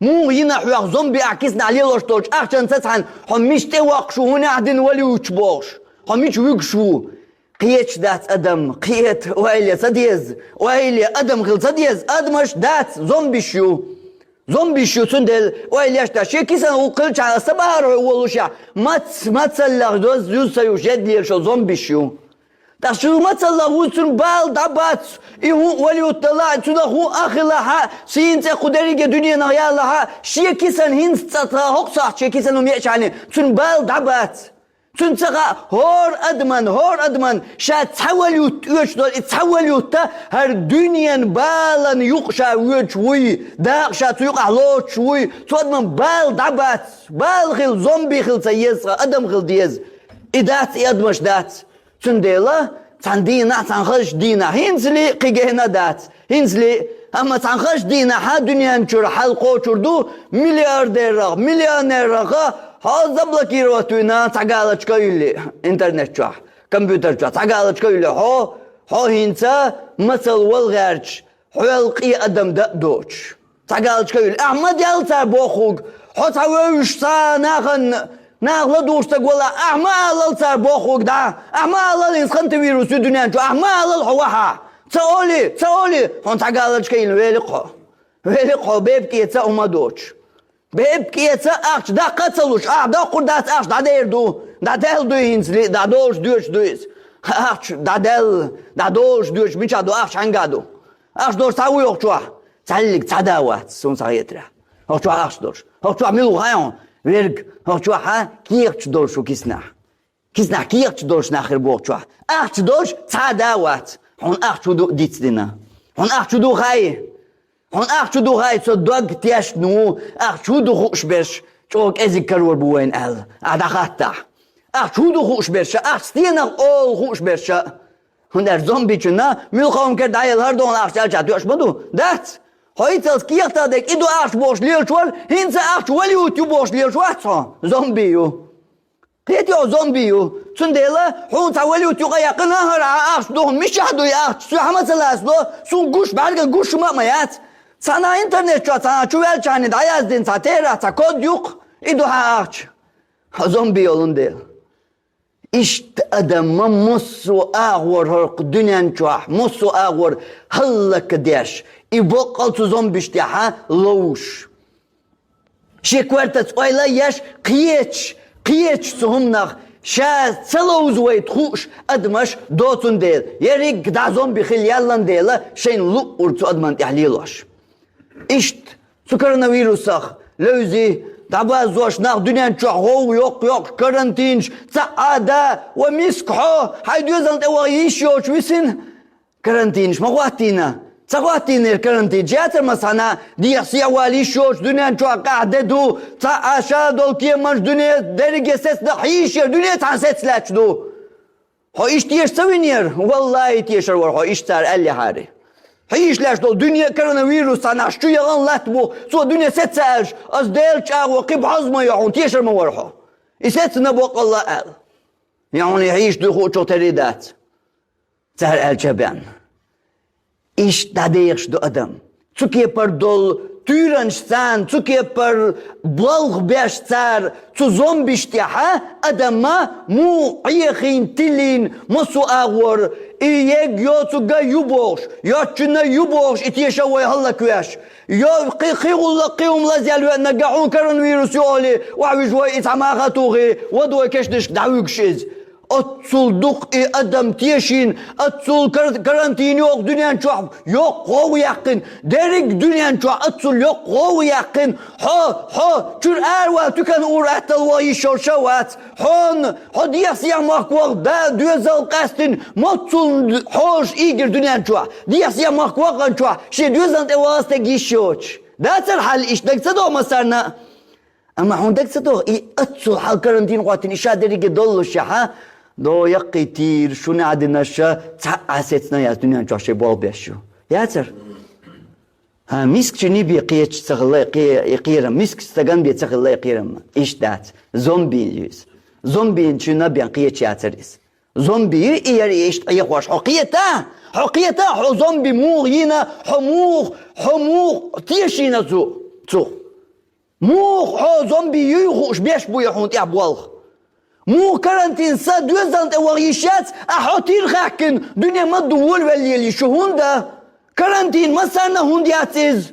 Муха йина хьох зомби ахь киснахь лелош долчу ахчанца цхьаьна хьо мича тӀе воккхуш ву, хӀунда ахь дина валюташ бохуш? Хьо мича вуьгуш ву? Кхеташ дац адам, кхета, ойла ца деза, ойла адам хила ца деза, адамаш дац, зомбиш ю. Зомбиш ю, цундела ойла еш дац. Шен кисана гӀуллакх хилчахьана аса бахьара хьо волушехь, мац, мацаллах доз, юз ца юш, жед лелаш зомбиш ю. ТӀаккха шу мацалла ву, цуьнан бала дӀабац, и хӀун а валют далахь, цуьнан хӀун а хилахь, сийна цӀе кху дерриге дуьненах ялахь, шен кисан хӀинца цӀа тха хӀокху сахьт шен кисан хӀума еачхьана, цуьнан бала дӀабац. Цуьнан ца хаьа, хӀора адаман, хӀора адаман ша цхьа валют оьцуш долу, и цхьа валюта хӀара дуьненан балан юкъа ша воьдуш вуй, дакъа ша цу юкъахь лоцуш вуй, цу адаман бала дӀабац, бала хила, зомби хила ца еза, адам хила деза. И дац, и адамаш дац. Цундела цхьана дийнахь, цхьана хазачу дийнахь, хӀинцале кхин гена дац. ХӀинцале, амма цхьана хазачу дийнахьа дуьнен чуьра хьал кхочур ду миллиардерах, миллионерах, хьо заблокировать вина цхьа галочка а юьллий интернет чохь, компьютер чохь, цхьа галочка а юьллий, хьо, хьо хӀинца мацалла вала гӀерташ, хьоьлла къен адам дан а доцуш. Цхьа галочка а юьллий. Ахьа ма делла цара бохург, хьо цхьа вевзаш цхьа нахана, наха ладугӀуш стаг валахь, ахьа ма алал цара бохург дӀа, ахьа ма алал хӀинца хантавирус ю дуьнен чу, ахьа ма алал хьо вахьа. Ца олий, ца олий, хьуна цхьа галочка а йина вели-кх хьо. Велик хьо бепиг эца а хӀума доцуш. Бепиг эца а ахча даккха а ца луш, ахьа доккхур дац ахча дӀадер ду, дӀадаьлла дуй хӀинца ли, дӀадолуш доьдуш дуй иза. Ахча дӀадаьлла, дӀадолуш доьдуш, мичахь ду ахча хьаьнга ду? Ахча долуш цхьа ву йохучохь? Цхьаьллиг цхьа да вац, суна схьахетарехь. ХӀокхучохь ахча долуш. ХӀокхучохь мила ву хаьий хьуна? Верг, хӀокхучохь а кехаташ долуш ву киснахь. Киснахь кехаташ долуш нах хир бохучохь. Ахча долуш цхьа а да а вац. Хьуна ахча хӀун ду дицдина? Хьуна ахча хӀун ду хаьий? Хьуна ахча хӀун ду хаьий, со дог тешна ву, ахча хӀун ду хууш берш, чӀогӀа кӀезиг карор бу вайна аьлла, ахьа дӀахаттахь. Ахча хӀун ду хууш берш, ахча стенах олу хууш берш. ХӀунда аьлча зомбичунна муьлхха хӀума кара дӀаелла хӀара дохана ахча аьлча тоьаш ма ду? Дац! Хьо иццалц кехатах дерг и ду ахча бохуш лелаш вара, хӀинца ахча валют ю бохуш лелаш вац хьо? Зомби ю. Кхетий хьо, зомби ю. Цундела хьуна цхьа валют юкъа яьккхина хӀара ахча дохана, мичахь дуй ахча, соьга хьа ма ца лацало, суна гуш, бӀаьргана гуш хӀума а ма яц. Цхьана интернет чохь цхьана чу ваьллачарна дӀаяздина цхьа терахь, цхьа код ю-кх, и ду хьан ахча. Хьо зомби йолун дела. Иштта адам ма массо а агӀор хӀокху дуьнен чохь, массо а агӀор хӀаллакдеш, и боккъал цу зомбиш тӀехь ловш. Шен коьртаца ойла а еш, кхеташ, кхеташ цу хӀуманах, ша ца ловза вайта хууш адамаш доцун дела, ерриг а дӀа зомби хила яьллан дела, шайна луъург цу адаман тӀехь лелош. Иштта, цу коронавирусах левзи, дӀабазош нах дуьнен чохь гӀовгӀа йоккха-йоккхуш карантинаш, цхьа а да, ва миска хьо, хьайн доьзална тӀе ваха йиш йоцуш висина, карантинаш ма хӀоттийна. Ца хӀоттийнера карантинаш, яцара массарна, дехьа-сехьа вала йиш йоцуш, дуьнен чохь къаьхьа де ду, цхьа а ша долу кеманаш, дуьне дерриге сецна, хьийшера дуьне цхьаьна сецна лаьтташ ду. Хьо иштта теша ца винера? Валлахи, тешар вара хьо, иштта цара аьллехьара. Хьийша лаьтташ долу дуьне коронавирус цхьаннахь чу яхана латта бу, цо дуьне сеца аьлча, ас Делан чӀагӀо кхин бӀозза ма йо хьуна, тешар ма вара хьо. И сецна боккъалла аьлла. Я хьуна и хьийша дуй хуучух тера дац. Цара аьлча а бен. Иштта дӀадехаш ду адам. Цу кепара долу туьйранаш царна, цу кепара болх беш цара, цу зомбиш тӀехьа адамма муха Ӏехийна, тиллийна, массо а агӀор, и ег йоцург а ю бохуш, йоцчунна ю бохуш, и теша вай хӀаллаквеш. Йо, кхи, кхин гӀуллакх, кхин хӀума лазъяьлла веанарг а хьуна коронавирус ю олий, охьавижа вай и цхьа маха а тухий, вада вай кешнашка дӀавуьгуш иза. Оццул дукха и адам тешийна, оццул кар-, карантин йоккха дуьнен чохь йоккха гӀовгӀа яьккхина, дерриг а дуьнен чохь оццул йоккха гӀовгӀа яьккхина, хьо, хьо, чуьра аравала туькан ур аттал ваха йиш йолуш а вац, хьона, хьо дехьа-сехьа махка ваха да, доьзал къаьстина, моццул хьожуш игира дуьнен чохь, дехьа-сехьа махка вахана чохь, шен доьзална тӀе ваха стаг йиш йоцуш. Дацара хьал иштта, дага ца догӀу массарна а? Амма хьуна дага ца догӀу, и оццул хьал карантин хӀоттийна, и ша дерриге доллушехь, до яккхийтийра шуна Ӏадинаша цхьа а сецна яц дуьнен чохь шайн болх беш ю. Яцара? ХӀа, мискачунна бен кхеташ ца хилла и кхе-, и кхерам, мискачу стагана бен ца хилла и кхерам. Иштта дац. Зомби ю иза. Зомбичунна бен кхеташ яцара иза. Зомби ю и яра иштта Ӏехош. Хьо кхета? Хьо кхета? Хьо зомби муха йина? Хьо муха? Хьо муха тешийна цу? Цу? Муха хьо зомби юй хууш беш бу я хьуна тӀехь болх? Муха карантин сан доьзална тӀе ваха йиш яц, а хьо тира хаьккхина, дуьне ма ду волавелла лела йиш ю хӀунда? Карантин массарна а хӀунда яц иза?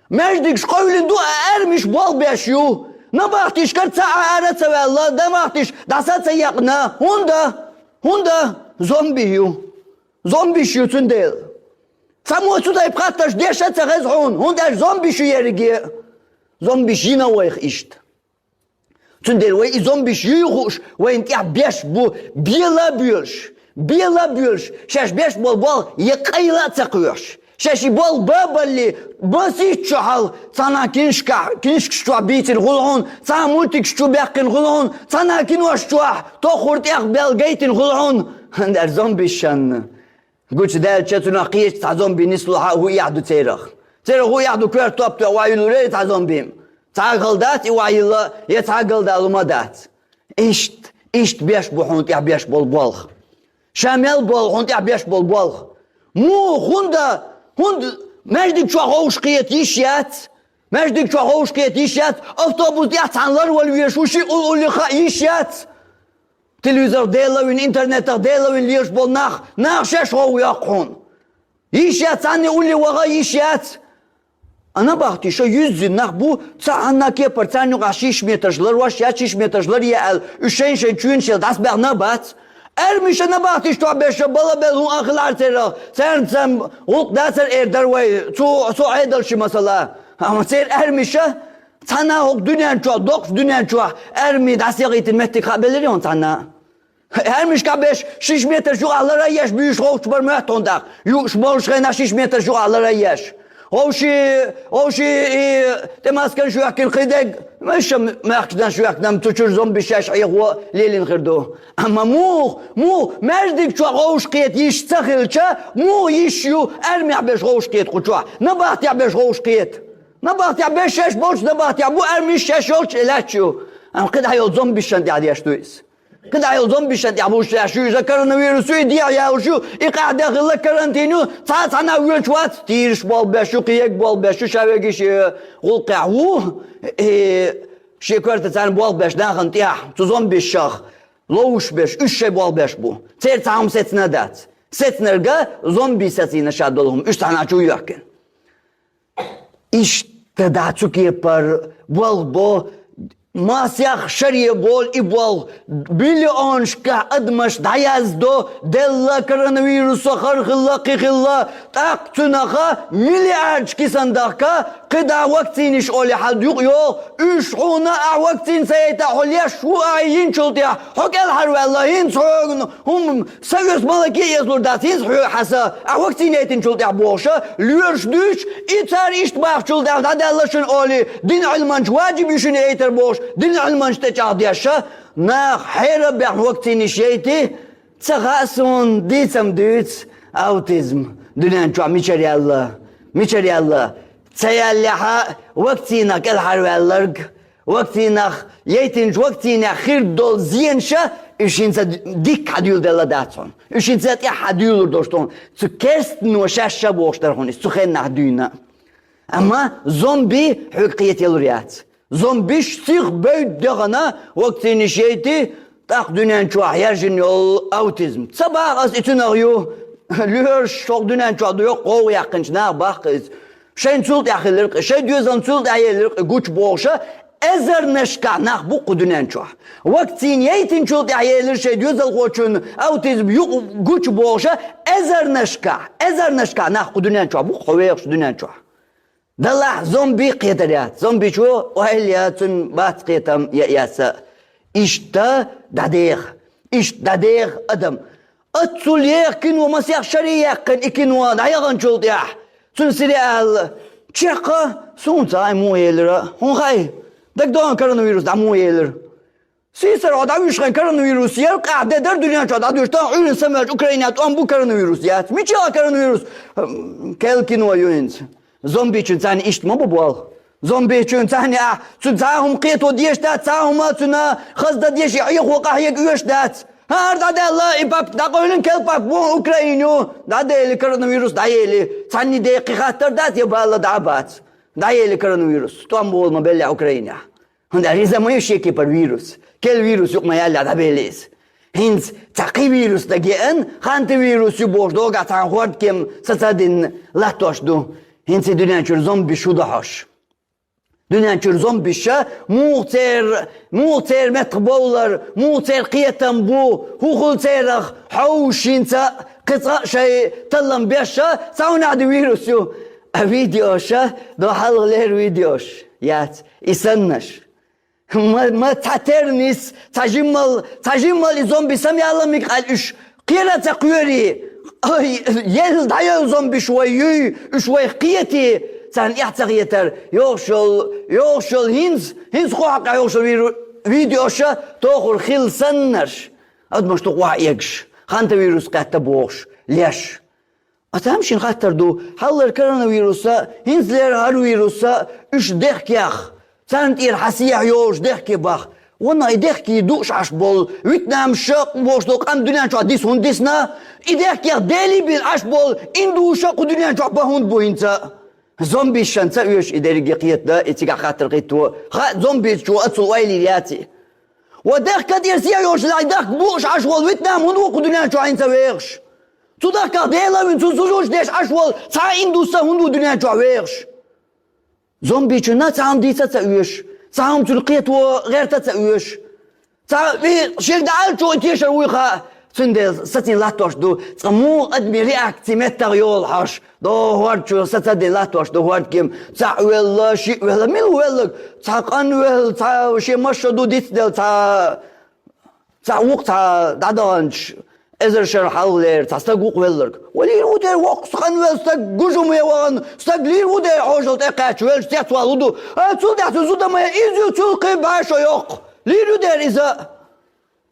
Маьждигаш къевлина ду, а аьрмиш болх беш ю. Набахтешкара цхьа а ара а ца ваьлла, набахтеш дӀаса а ца екъна. ХӀунда? ХӀунда? Зомби ю. Зомбиш ю цундела. Цхьаммо цу тайпа хаттарш деш а ца хеза хьуна, хӀунда аьлча зомбиш ю ерриге а. Зомбиш йина вайх иштта. Цундела вай и зомбиш юй хууш, вайна тӀехь беш бу бела а боьлуш, бела а боьлуш, шаьш беш болу болх я къайла а ца кхоьхьуш. Шаьш и болх бан а балале, масийтта шо хьал цхьана киншкахь, киншкаш чохь бийцина хуьлу хьуна, цхьана мультикаш чу баьккхина хуьлу хьуна, цхьана кинош чохь тоххур тӀех бел гайтина хуьлу хьуна. ХӀунда аьлча зомбиш шанна. Гучудаьлча цунах кхечу цхьа зомби нисло хьан хӀу эхь ду церах. Церах хӀу эхь ду, коьрта топ тоьа охьайиллур яра цхьа зомби. Цхьа а хала дац и охьайилла, я цхьа а галдалу ма дац. Иштта, иштта беш бу хьуна тӀехь беш болу болх. Ша мел болу хьуна тӀехь беш болу болх. Муха, хӀунда, хӀунда маьждиг чохь ховш кхета йиш яц? Маьждиг чохь ховш кхета йиш яц, автобус тӀехь цхьаьна ларвала везаш ву шиъ улле хаа йиш яц? Телевизорах Дела вина, интернетах Дела вина лелаш болу нах, нах шаьш гӀовгӀа йоккху хьуна. Йиш яц, цхьанне улле ваха йиш яц. А набахти шо юьззина нах бу, цхьанна кепара царна юкъахь шишша метраш ларвеш, я шишша метраш ларъе аьлла, уьш шайн-шайн чоьнаш елла дӀасабаьхна а бац. Арми шо набахташ чохь беш, шо бала-бала хӀун а хилахь церах, царна цхьа гӀуллакх дацара эр дара вай, цу, цу Ӏедалшин масала. Амма церан арми шо цхьана хӀокху дуьнен чохь, доккхачу дуьнен чохь арми дӀасаякъийтина меттиг хаа белира хьуна цхьанна? Армишкахь беш шишша метраш юкъахь лара а еш буьйш гӀовташ бара моьтту хьуна тӀаккха. Юуш молуш хенахь шишша метраш юкъахь лара а еш. Вовши, вовши и тӀемаскан шоьхкина кхидерг, маша мехкашдан шоьхкина, цу чуьра зомбиш шаьш хьехо лелийна хир ду. Амма муха, муха, маьждиг чохь гӀовш кхета йиш ца хилча, муха йиш ю армехь беш гӀовш кхета кху чохь? Набахтехь беш гӀовш кхета. Набахтехь беш шаьш болчу набахтехь бу, армиш шаьш йолчу лаьтташ ю. Амма кхидӀа йолу зомбишан тӀехь деш ду иза. КхидӀа йолу зомбишан тӀехь бу шаьш ю, иза коронавирус ю, и дехьа яьллаш ю, и къаьхьа дехилла карантин ю, цхьа а цхьана а воьлуш вац, тийраш болх беш ю, кхиерг болх беш ю, ша вегаш и гӀуллакхехь ву, и шен коьрта царна болх беш нахана тӀехь, цу зомбишах ловш беш, уьш шайн болх беш бу. Церан цхьа хӀума сецна а дац. Сецнарг а зомби сацийна ша долу хӀума, уьш цхьана а чу йоьхкина. Иштта дӀа цу кепара болх бо, масех шаре болу и болх, биллионашкахь адамаш дӀаяздо, делла коронавирусо, хӀара хилла, кхин хилла, тӀаккха цуьнах миллиардаш кисан дахка, кхидӀа вакцинаш олий хьан юкъа йогӀу, уьш хьуна ахь вакцина ца яйта, хьо леш ву ахь йинчул тӀехь, хьо кӀелхьарваьлла, хӀинца хьоьгана хӀума Сан оьсу малаке эзлур дац, хӀинца хьоьга хьаса, ахь вакцина яйтинчул тӀаьхьа бохуша, лоьраш дуьйцуш, и цара иштта бахчул тӀаьхьа дӀадаьлла шуна олий, динан Ӏилманча ваджиб ю шуна яйтар бохуш, динан Ӏилманча тӀе чӀагӀдеша, нах хьера а бехна вакцинаш яйти, ца хаьа суна, дийцам дуьйцу, аутизм дуьнен чохь мичара яьлла, мичара яьлла, ца яьллехьа вакцинах кӀелхьарваьлларг, вакцинах, яйтинчу вакцинех хир долу зенаш а, уьш хӀинца дикка хьан дуьйладелла дац хьуна. Уьш хӀинца тӀаьхьа хьан дуьйлалур долуш ду хьуна. Цу керстано шаьш а бохуш дара хьуна иза, цу хеннахь дуьйна. Амма зомби хьоьга кхетаялур яц. Зомбиш сих бевдда дехана вакцинаш яйти, тӀаккха дуьнен чохь яьржина йолу аутизм. Ца баха ас и цуьнах ю, лоьраш хӀокху дуьнен чохь ду йоккха гӀовгӀа яьккхинчу наха баккха иза. Шайн цул тӀаьхьа хилира кхин, шайн доьзална цул тӀаьхьа елира кхин гучу бохуша, эзарнашкахь нах бу кху дуьнен чохь. Вакцина яйтинчул тӀаьхьа елира шайн доьзалхочун аутизм юкъа гучу бохуша, эзарнашкахь, эзарнашкахь нах кху дуьнен чохь бу кху хьо вехаш дуьнен чохь. Далахь зомби кхетар яц. Зомби чу ойла я, цуьнан бац кхетам я, яц а. Иштта дӀадеха. Иштта дӀадеха адам. Аццул еха кино масех шаре яьккхина и кино дӀаяханчул тӀаьхьа. Цуьнан сире аьлла, чекха, суна ца хаьа муха елира. ХӀун хаьа? ДагадогӀу коронавирус дӀа муха елира. Сийсара хьо дӀавуьйшуш хьайн коронавирус яра, къаьхьа де дара дуьнен чохь дӀадуьйш, тахана Ӏуьйранна самаьрчу Украинехь тӀом бу коронавирус яц. Мичахь коронавирус? М, кел кино ю хӀинца. Зомбичун царна иштта ма бу болх. Зомбичун царна а, цуьнан цхьа а хӀума кхето дезаш дац, цхьа а хӀума цуьнан хаза дан дезаш, и хьехо къахьега оьшуш дац. ХӀара дӀадаьлла, и пап дӀакъевлина, кел пап бу Украина ю. ДӀадели коронавирус, дӀаели. Цхьанний деккхий хаттар дац, я балла дӀа а бац. ДӀаели коронавирус. ТӀом болу ма беллехь Украинехь. ХӀунда аьлча иза ма ю шен кепара вирус. Кел вирус юкъа ма яьлла дӀабели иза. ХӀинца цхьа кхин вирус дагеана, хантавирус ю бохуш, догахь цхьана хӀордкем сацадина латтош ду. ХӀинца и дуьнен чуьра зомбиш хӀун до хьожуш? Дуьнен чуьра зомбиша муха церан, муха церан меттах бовлар, муха церан кхетам бу, хӀун хуьлу церах хьовш хӀинца кхин цкъа а шайн таллам беша, цхьа хӀун аьлла вирус ю. А видеоша, до хьалха лер видеош яц, и саннаш. Ма, ма цхьа тернис, цхьа жиммал, цхьа жиммал и зомби самаялла миг къал уьш кхера ца кхоьри. Ай, ел дӀайойла зомбиш вай юй, уьш вайх кхетий, царна эхь ца хетар. ЙогӀуш йолу, йогӀуш йолу хӀинца, хӀинца кху хьакъехь йогӀуш йолу виру-, видеоша тохур хила саннарш. Адамаш ду къохь эгаш, хантавирус кхетта бохуш, леш. Аса хӀама шина хаттар ду, хьаллара коронавируса, хӀинцалера хӀара вируса, уьш дехкех, царна тӀера хьан сехьа йолуш дехке бах. Ванна и дехке дууш Ӏаш болу, витнамша бохуш долу къам дуьнен чохь дис хӀунда дисна? И дехкех Дели бина Ӏаш болу индуша кху дуьнен чохь бан хӀунда бу хӀинца? Зомбишан ца оьшу и дерриге кхетадан, и цигахь хаттар хӀитто. Хаьа, зомбичо ацул ойла йир яций. Ва дехка тӀера сехьа йолуш лай дахка бууш Ӏаш волу витнам хӀунда ву кху дуьнен чохь хӀинца вехаш? Цу дахках Дела вина, цу сужуш деш Ӏаш волу цхьа а индуса хӀунда ву дуьнен чохь вехаш? Зомбичунна цхьа хӀума дийца ца оьшу, цхьа хӀума цуьнан кхето гӀерта ца оьшу. Цхьа ви шега дӀаьлча тешар вуй хаьа, цундела сацийна латтош ду. Цкъа муха адамийн реакци меттах йолу хьожуш, догӀу хӀорда чу сацадина латтош ду хӀордкема. Цхьаъ велла, шиъ велла, мила велларг, цхьа къанвелла, цхьа шен машшо ду дицделла, цхьа Цхьа вукху цхьа дӀадаханчу эзар шарахь хьалхалера цхьа стаг вукху велларг. Ва лийр ву дера воккху къанвелла стаг, гужуме вахана стаг лийр ву дера хьожал тӀекхаьчча велча цецвала хӀун ду? А, цул тӀаьхьа цу зудамай иза ю, цул кхин башо йоккху. Лийр ю дера иза.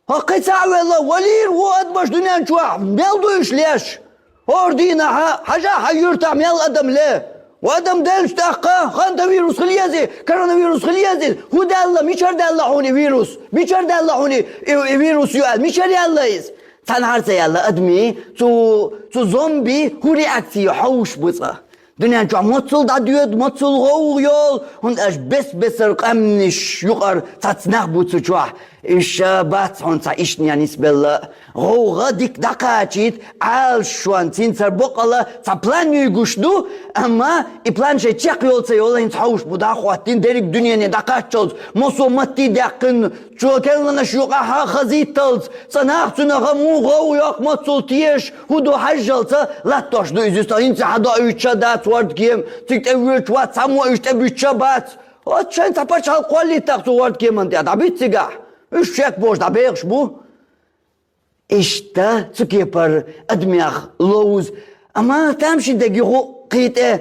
ХӀокху кхин цхьаъ велла, ва лийр ву адамаш дуьнен чохь, мел ду уьш леш? ХӀора дийнахьа, хьажахьа юьртахь мел адам ле. Ва адам делча тӀаккха, хантавирус хила еза, коронавирус хила еза. ХӀун даьлла, мичара даьлла хьуна и вирус? Мичара даьлла хьуна и, и, и вирус ю аьлла? Мичара яьлла иза? Цхьанхьара ца яьлла адамийн, цу, цу зомби хӀун реакци ю хьовш бу цкъа. Дуьнен чохь моццул дӀадоьду, моццул гӀовгӀа йолу, хӀунда аьлча бес-бесара къаьмнаш юкъара цхьацца нах бу цу чохь. Уьш бац хьуна цхьа ишттанехь нисбелла. ГӀовгӀа дика дӀакхачийта, Ӏалашонца хӀинца бакъала цхьа план юй гуш ду, амма и план шайн чекх йолу ца йолу хӀинца хьовш бу дӀахӀоттийна дерриг дуьнене дӀакхаччалц, массо а матте даьккхина, чо керланаш юкъахь хазийталц, цкъа нах цунах муха гӀовгӀа йоккху, моццул тешаш, хӀун ду хьаьжжалца латтош ду иза. Иза хӀинца хьан доуьйтуш а дац хӀордкема, цига тӀе воьдуш вац, цхьаммо уьш тӀебуьттуш а бац. Оцу шайн цхьа пачхьалкх кхоллийтахь цу хӀордкеман тӀехь, дӀабитта цигахь. Уьш чекхбохуш дӀабехаш бу. Иштта цу кепара адамех ловза. Амма тамашийна дерг ю хӀу кхин тӀе.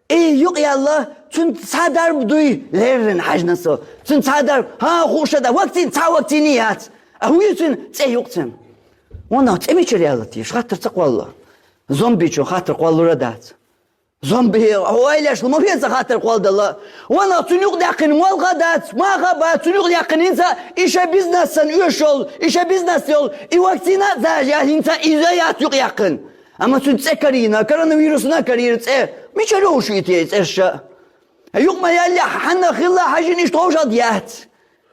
И юкъаялла, цуьнан цхьа дарба дуй леррина хьаьжна со. Цуьнан цхьа дарба, хӀан, хууш а дац, вакцина, цхьа вакцина яц. А хӀун ю цуьнан цӀе юкъа цуьнан? Ванах, цӀе мичара яьлла теша, хаттар ца кхолла. Зомбичун хаттар кхоллур а дац. Зомби, хьо ойлаш ма веза хаттар кхолладала. Ванах, цуьнан юкъадаьккхина молха а дац, маха а бац, цуьнан юкъадаьккхина хӀинца и шайн бизнес санна оьшуш йолу, и шайн бизнес йолу, и вакцина а зажа, хӀинца иза яц юкъаяьккхина. Амма цуьнан цӀе карийна, коронавирусна а карийра цӀе. Мичара йолуш ю и те цӀерш а? Юкъа ма яьллехь, хьанна хилла хьаьжжина иштта ховшалла яц.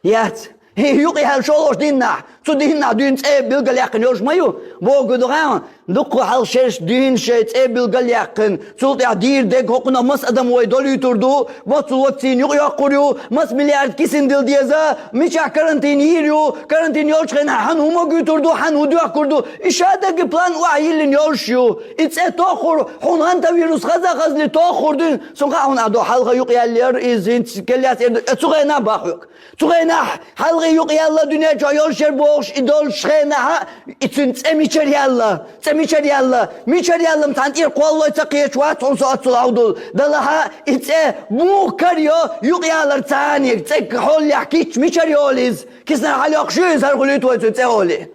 Яц. Юкъаяьлла шолгӀачу дийнахь, цу дийнахь дуьйна цӀе билгалъяьккхина йолуш ма ю. Бохург ду хьан, дуккха хьалха шераш дуьйна шайн цӀе билгалъяьккхина. Цул тӀаьхьа дийр дерг хӀокхунах маса адам вай долуьйтур ду, массо вакцина юкъайоккхур ю, маса миллиард кисина дила деза, мичахь карантин йийр ю, карантин йолчу хенахь хьан хӀун магуьйтур ду, хьан хӀун доьхкур ду. И шадерг план охьайиллина йолуш ю. И цӀе тоххур, хьуна хантавирус хаза а хазале тоххур дуьйна. Цунах хьуна а до хьалха юкъаяьллера иза, хӀинца кел яц эр ду, э, цу хенахь бан хьоьга. Цу хенахь хьалхе юкъаяьлла дуьнен чохь йолуш яра бохуш, и долчу хенахь, и цуьнан цӀе мичара яьлла? ЦӀе мичара яьлла? Мичара яьлла-м цхьана тӀера кхоллой ца кхеташ вац хьуна со оццул хьовдал. Далахь, и цӀе муха карайо юкъаялар царниг, цӀе хьоллехь кийча мичара йолу иза? Киснара хьалйоккхуш ю иза, хӀара хуьлуьйту вай цуьнан цӀе олий?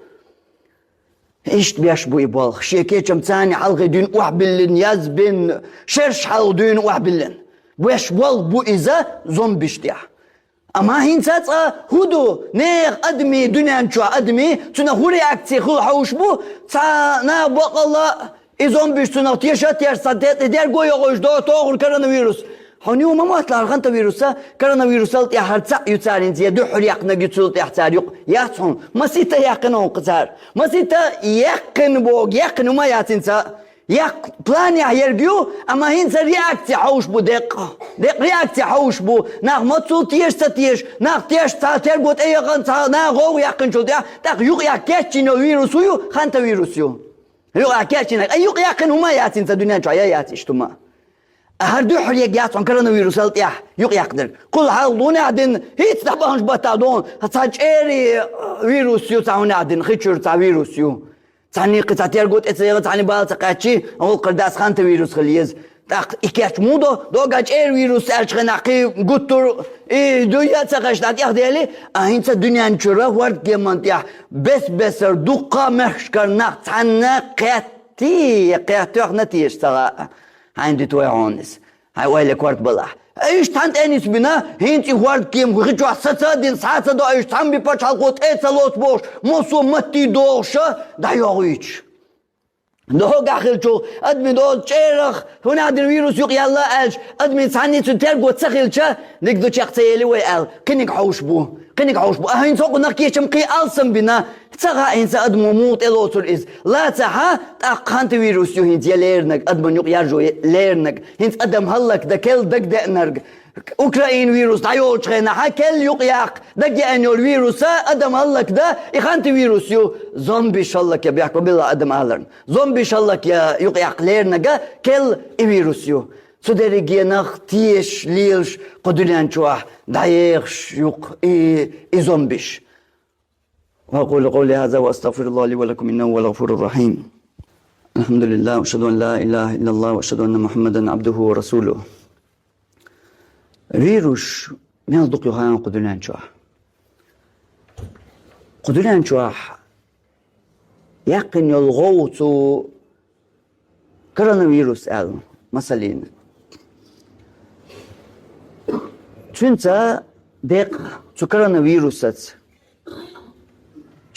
Иштта беш бу и болх. Шен кечам царна хьалхе дуьйна охьабиллина, язбина, шерш хьалха дуьйна охьабиллина. Беш болх бу иза зомбиш тӀехь. Амма хӀинца цкъа хӀун ду? Нехан адамийн, дуьнен чохь адамийн, цуьнан хӀун реакци хуьлу хьовш бу? Цхьа нах бакъалла, и зомбиш цунах теша а тешна, цхьа де-, дерго а йохуьйтуш до тохур коронавирус. Хьуна ю ма мотталахь хантавируса, коронавирусал тӀехь хӀара цхьаъ ю царна я дуьххьара яьккхинарг ю цул тӀехь цара юкъа. Яц хьуна. Маситта яьккхина хьуна кху цара. Маситта яьккхина боху, яьккхина хӀума яц хӀинца. Яккха планехь ерг ю, амма хӀинца реакци хьовш бу деккъа. Деккъа реакци хьовш бу. Нах мацул теша ца теша, нах тешна цхьа терго тӀеяхана, цхьа наха гӀовгӀа яьккхинчул тӀехь, тӀаккха юкъа яккха кечйина йолу вирус хӀун ю, хантавирус ю. Юкъа кечйина, ай, юкъа яьккхина хӀума яц хӀинца дуьнен чохь, я яц иштта хӀума. ХӀара дуьххьара ерг яц хьуна коронавирусал тӀехь юкъа яьккхинарг. Кхул хьалха хӀунда аьлла дина, хӀинца дӀабаханчу баттахь ду хьуна, цхьа чӀерий вирус ю, цхьа хӀунда аьлла дина, хи чуьра цхьа вирус ю. Цхьанне кхин цхьа терго тӀе ца яхана, цхьанне бала ца кхаьччи, гӀуллакхара дас хантавирус хила еза. ТӀаккха и кечъян муха до, догӀа чӀерий вирус аьллачу хенахь кхин гуттар а, и дуьйна а ца хезаш дӀатӀехдели, а хӀинца дуьнен чуьра хӀордкеман тӀехь бес-бесара дуккха а мехкашкара нах цхьанна кхетти, я кхеттоьхна теша ца хаьа. Хьайна дуьту вай хьуна иза. Хьайн ойла корта балахь. Иштта хьан тӀе нисбина, хӀинца и хӀордкема хи чохь саца а дина, схьа а ца доуьйтуш, цхьана бен пачхьалкхо тӀе а ца лоцу бохуш, массо а матте догӀуш а дӀайохуьйтуш. ДогӀа хилчул, адамийн доза чӀерах, хӀунда аьлла дина вирус юкъа яьлла аьлча, адамийн цхьанне цуьнан терго ца хилча, дика ду чекх ца ели вай аьлла, кхиниг хьовш бу, кхиниг хьовш бу. А хӀинца хӀокхунах кечам кхин алсам бина, ца хаьа хӀинца адамо муха тӀелоцур иза. Ла ца хьа, тӀаккха хантавирус ю хӀинца я леринарг, адаман юкъа яржо леринарг. ХӀинца адам хӀаллакдан кел дагадеанарг. Украин вирус дӀайолчу хенахь, кел юкъаяккха дагаяьлла йолу вирус а, адам хӀаллакдан, и хантавирус ю, зомбиш хӀаллакъян бехк бо билла адам аларна. Зомбиш хӀаллакъян юкъаяккха леринарг а кел и вирус ю. Цу дерригенах тешаш, лелаш кху дуьнен чохь дӀаехаш ю-кх и, и зомбиш. وأقول قولي هذا وأستغفر الله لي ولكم إنه هو الغفور الرحيم. الحمد لله وأشهد أن لا إله إلا الله وأشهد أن محمدا عبده ورسوله. Вирус мел дукха ю хьан кху дуьнен чохь? Кху дуьнен чохь яьккхина йолу гӀовгӀа цу коронавирус аьлла, масаллина. Цуьнца декъа цу коронавирусаца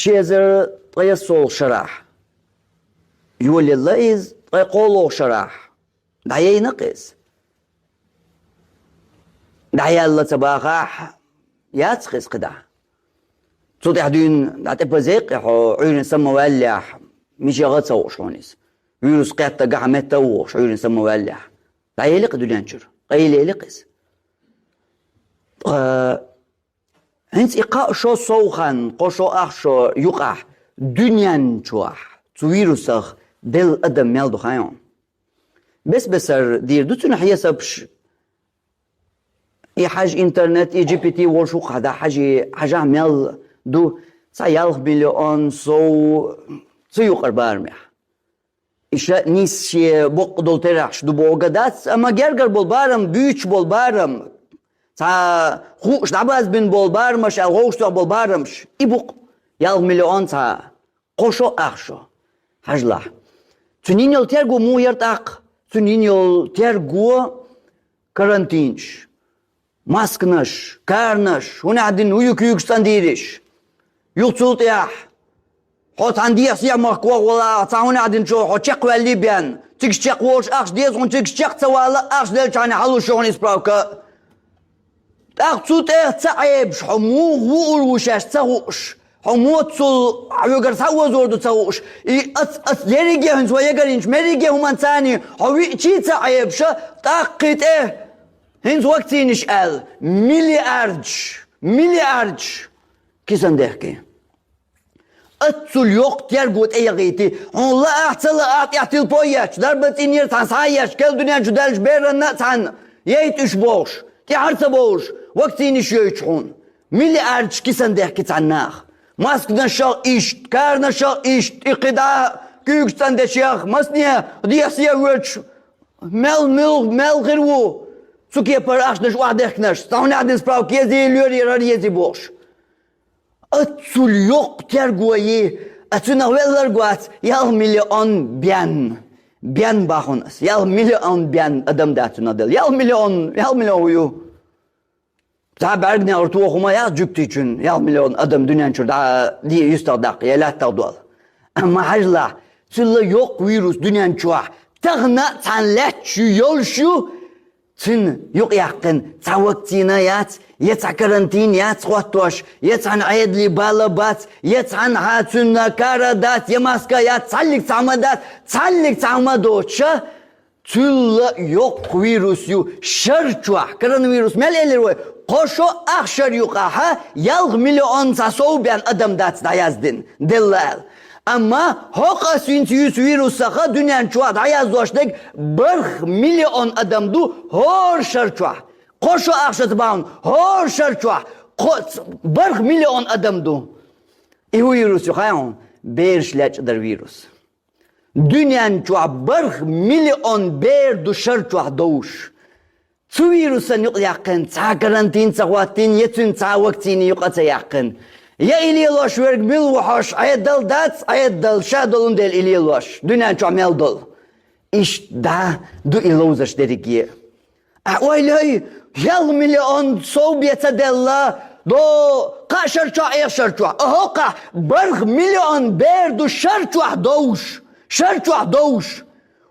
ши эзар ткъе ялхолгӀа шарахь йолаелла иза, ткъе кхоалгӀа шарахь дӀаяйна-кх иза. ДӀаяьлла ца бахахь, яц-кх иза кхидӀа. Цу тӀехь дуьйна дӀа тӀепаза яьккхи хьо, Ӏуьйранна самаваьллехь, мичахь а ца хууш хьуна иза. Вирус кхетта гахьа метта а вохуш, Ӏуьйранна самаваьллехь. ДӀаели-кх дуьнен чуьра, къайлели-кх иза. Ткъа хӀинца и кхаа шо сов хан, кхо шо, ах шо юкъахь дуьнен чохь цу вирусах делла адам мел ду хьан? Бес-бесара дийр ду цуьнан хьесапаш. И хьажа интернет, и джи пи ти волуш ву-кх хьан, дӀа хьажий, хьажахь мел ду, цхьа ялх миллион сов цу юкъара барамехь. И ша нийса шен боккъа долу терахьаш ду бохург а дац, амма гергара болу барам, буьйцуш болу барам, цхьа хууш дӀабазбина болу барамаш аьлла, гӀовгӀаштох болу барамаш, и бу-кх ялх миллион цхьа. Кхо шо, ах шо. Хьажалахь. Цуьнан йина йолу терго муха яра тӀаккха? Цуьнан йина йолу терго карантинаш, масканаш, каранаш, хӀунда аьлла хӀун ю куьйгаш цӀандийриш? Юха цул тӀаьхьа хьо цхьана дехьа-сехьа махка ваха валахь, цхьа хӀунда аьлла чохь хьо чекхваьллий бен. Цигахь чекхволуш ахча деза хьуна, цигахь чекх ца вала ахча деллачхьана хьалуш ю хьуна иза справка. ТӀаккха цу тӀе ца Ӏебаш, хьо муха вуур ву шаьш ца хууш, хьо муха цул хьоьгара схьа озор ду ца хууш, и ац, ац ерриге а хӀинца вай ягарйинчу мерриге а хӀуманца царний хьо виъчий ца Ӏебаша, тӀаккхий тӀе хӀинца вакцинаш аьлла, миллиардаш, миллиардаш кисан дехкий. Аццул йоккха терго тӀе яхийти, хьуна лаахь, ца лаахь, тӀехь телепо етташ, дарба цӀийнера цхьаьна схьа а етташ, кел дуьнен чу даьллачу беранна а цхьаьна, яйта уьш бохуш, тӀаьхьара ца бовлуш, вакцинаш йойтуш хьуна. Миллиардаш кисан дехки цхьана наха. Масканашах иштта, каранашах иштта, и кхидӀа куьйгаш цӀандешех, масане дехьа-сехьа воьдуш, мел, мел, мел хир ву, цу кепара ахчанаш охьадехкинарш, цхьа хӀунда аьлла справка езий, лоьрера хӀара езий бохуш. Аццул йоккха терго йи, а цуьнах велларг вац ялх миллион бен. Бен боху ас. Ялх миллион бен адам дац цуьнан делла. Ялх миллион, ялх миллион хӀун ю? Цхьа бӀаьрганегӀар тоха хӀума яц жуьгтичун, ялх миллион адам дуьнен чуьра дӀа, ди юьстах даккха, я лаьттах долу. Амма хьажалахь, цул йоккха вирус дуьнен чохь тахана а цхьаьна лаьтташ ю, йолуш ю, цуьнан юкъаяьккхина цхьа вакцина яц, я цхьа карантин яц хӀоттош, я цхьаьна Ӏедале бала бац, я цхьаьна хьан цуьнан кара дац, я маска яц, цхьаллиг цхьа хӀума дац, цхьаллиг цхьа хӀума доцуша, цул йоккха вирус ю шар чохь. Коронавирус мел элира вай? Кхо шо ах шар юкъахьа ялх миллион цхьа сов бен адам дац дӀаяздина, делла аьлла. Амма хӀокху ас хӀинца юьйцу вирусаха дуьнен чохь дӀаяздош дерг барх миллион адам ду хӀора шар чохь. Кхо шо ах шо ца бахьана, хӀора шар чохь кхо-, барх миллион адам ду. И хӀун вирус ю хаьий хьуна? Бераш лечкъадар вирус. Дуьнен чохь барх миллион бер ду шар чохь довш. Цу вирусан юкъаяьккхина цхьа карантин ца хӀоттийна, я цуьнан цхьа вакцина юкъа ца яьккхина. Я и лелош верг мила ву хьожуш Ӏедал дац, Ӏедал ша долун дела и лелош, дуьнен чохь мел долу. Иштта ду и ловзарш дерриге. Ахь ойла йой, ялх миллион сов бен ца делла, до кхаа шар чохь, эха шар чохь. Ахьа хӀокхахь барх миллион бер ду шар чохь довш, шар чохь довш.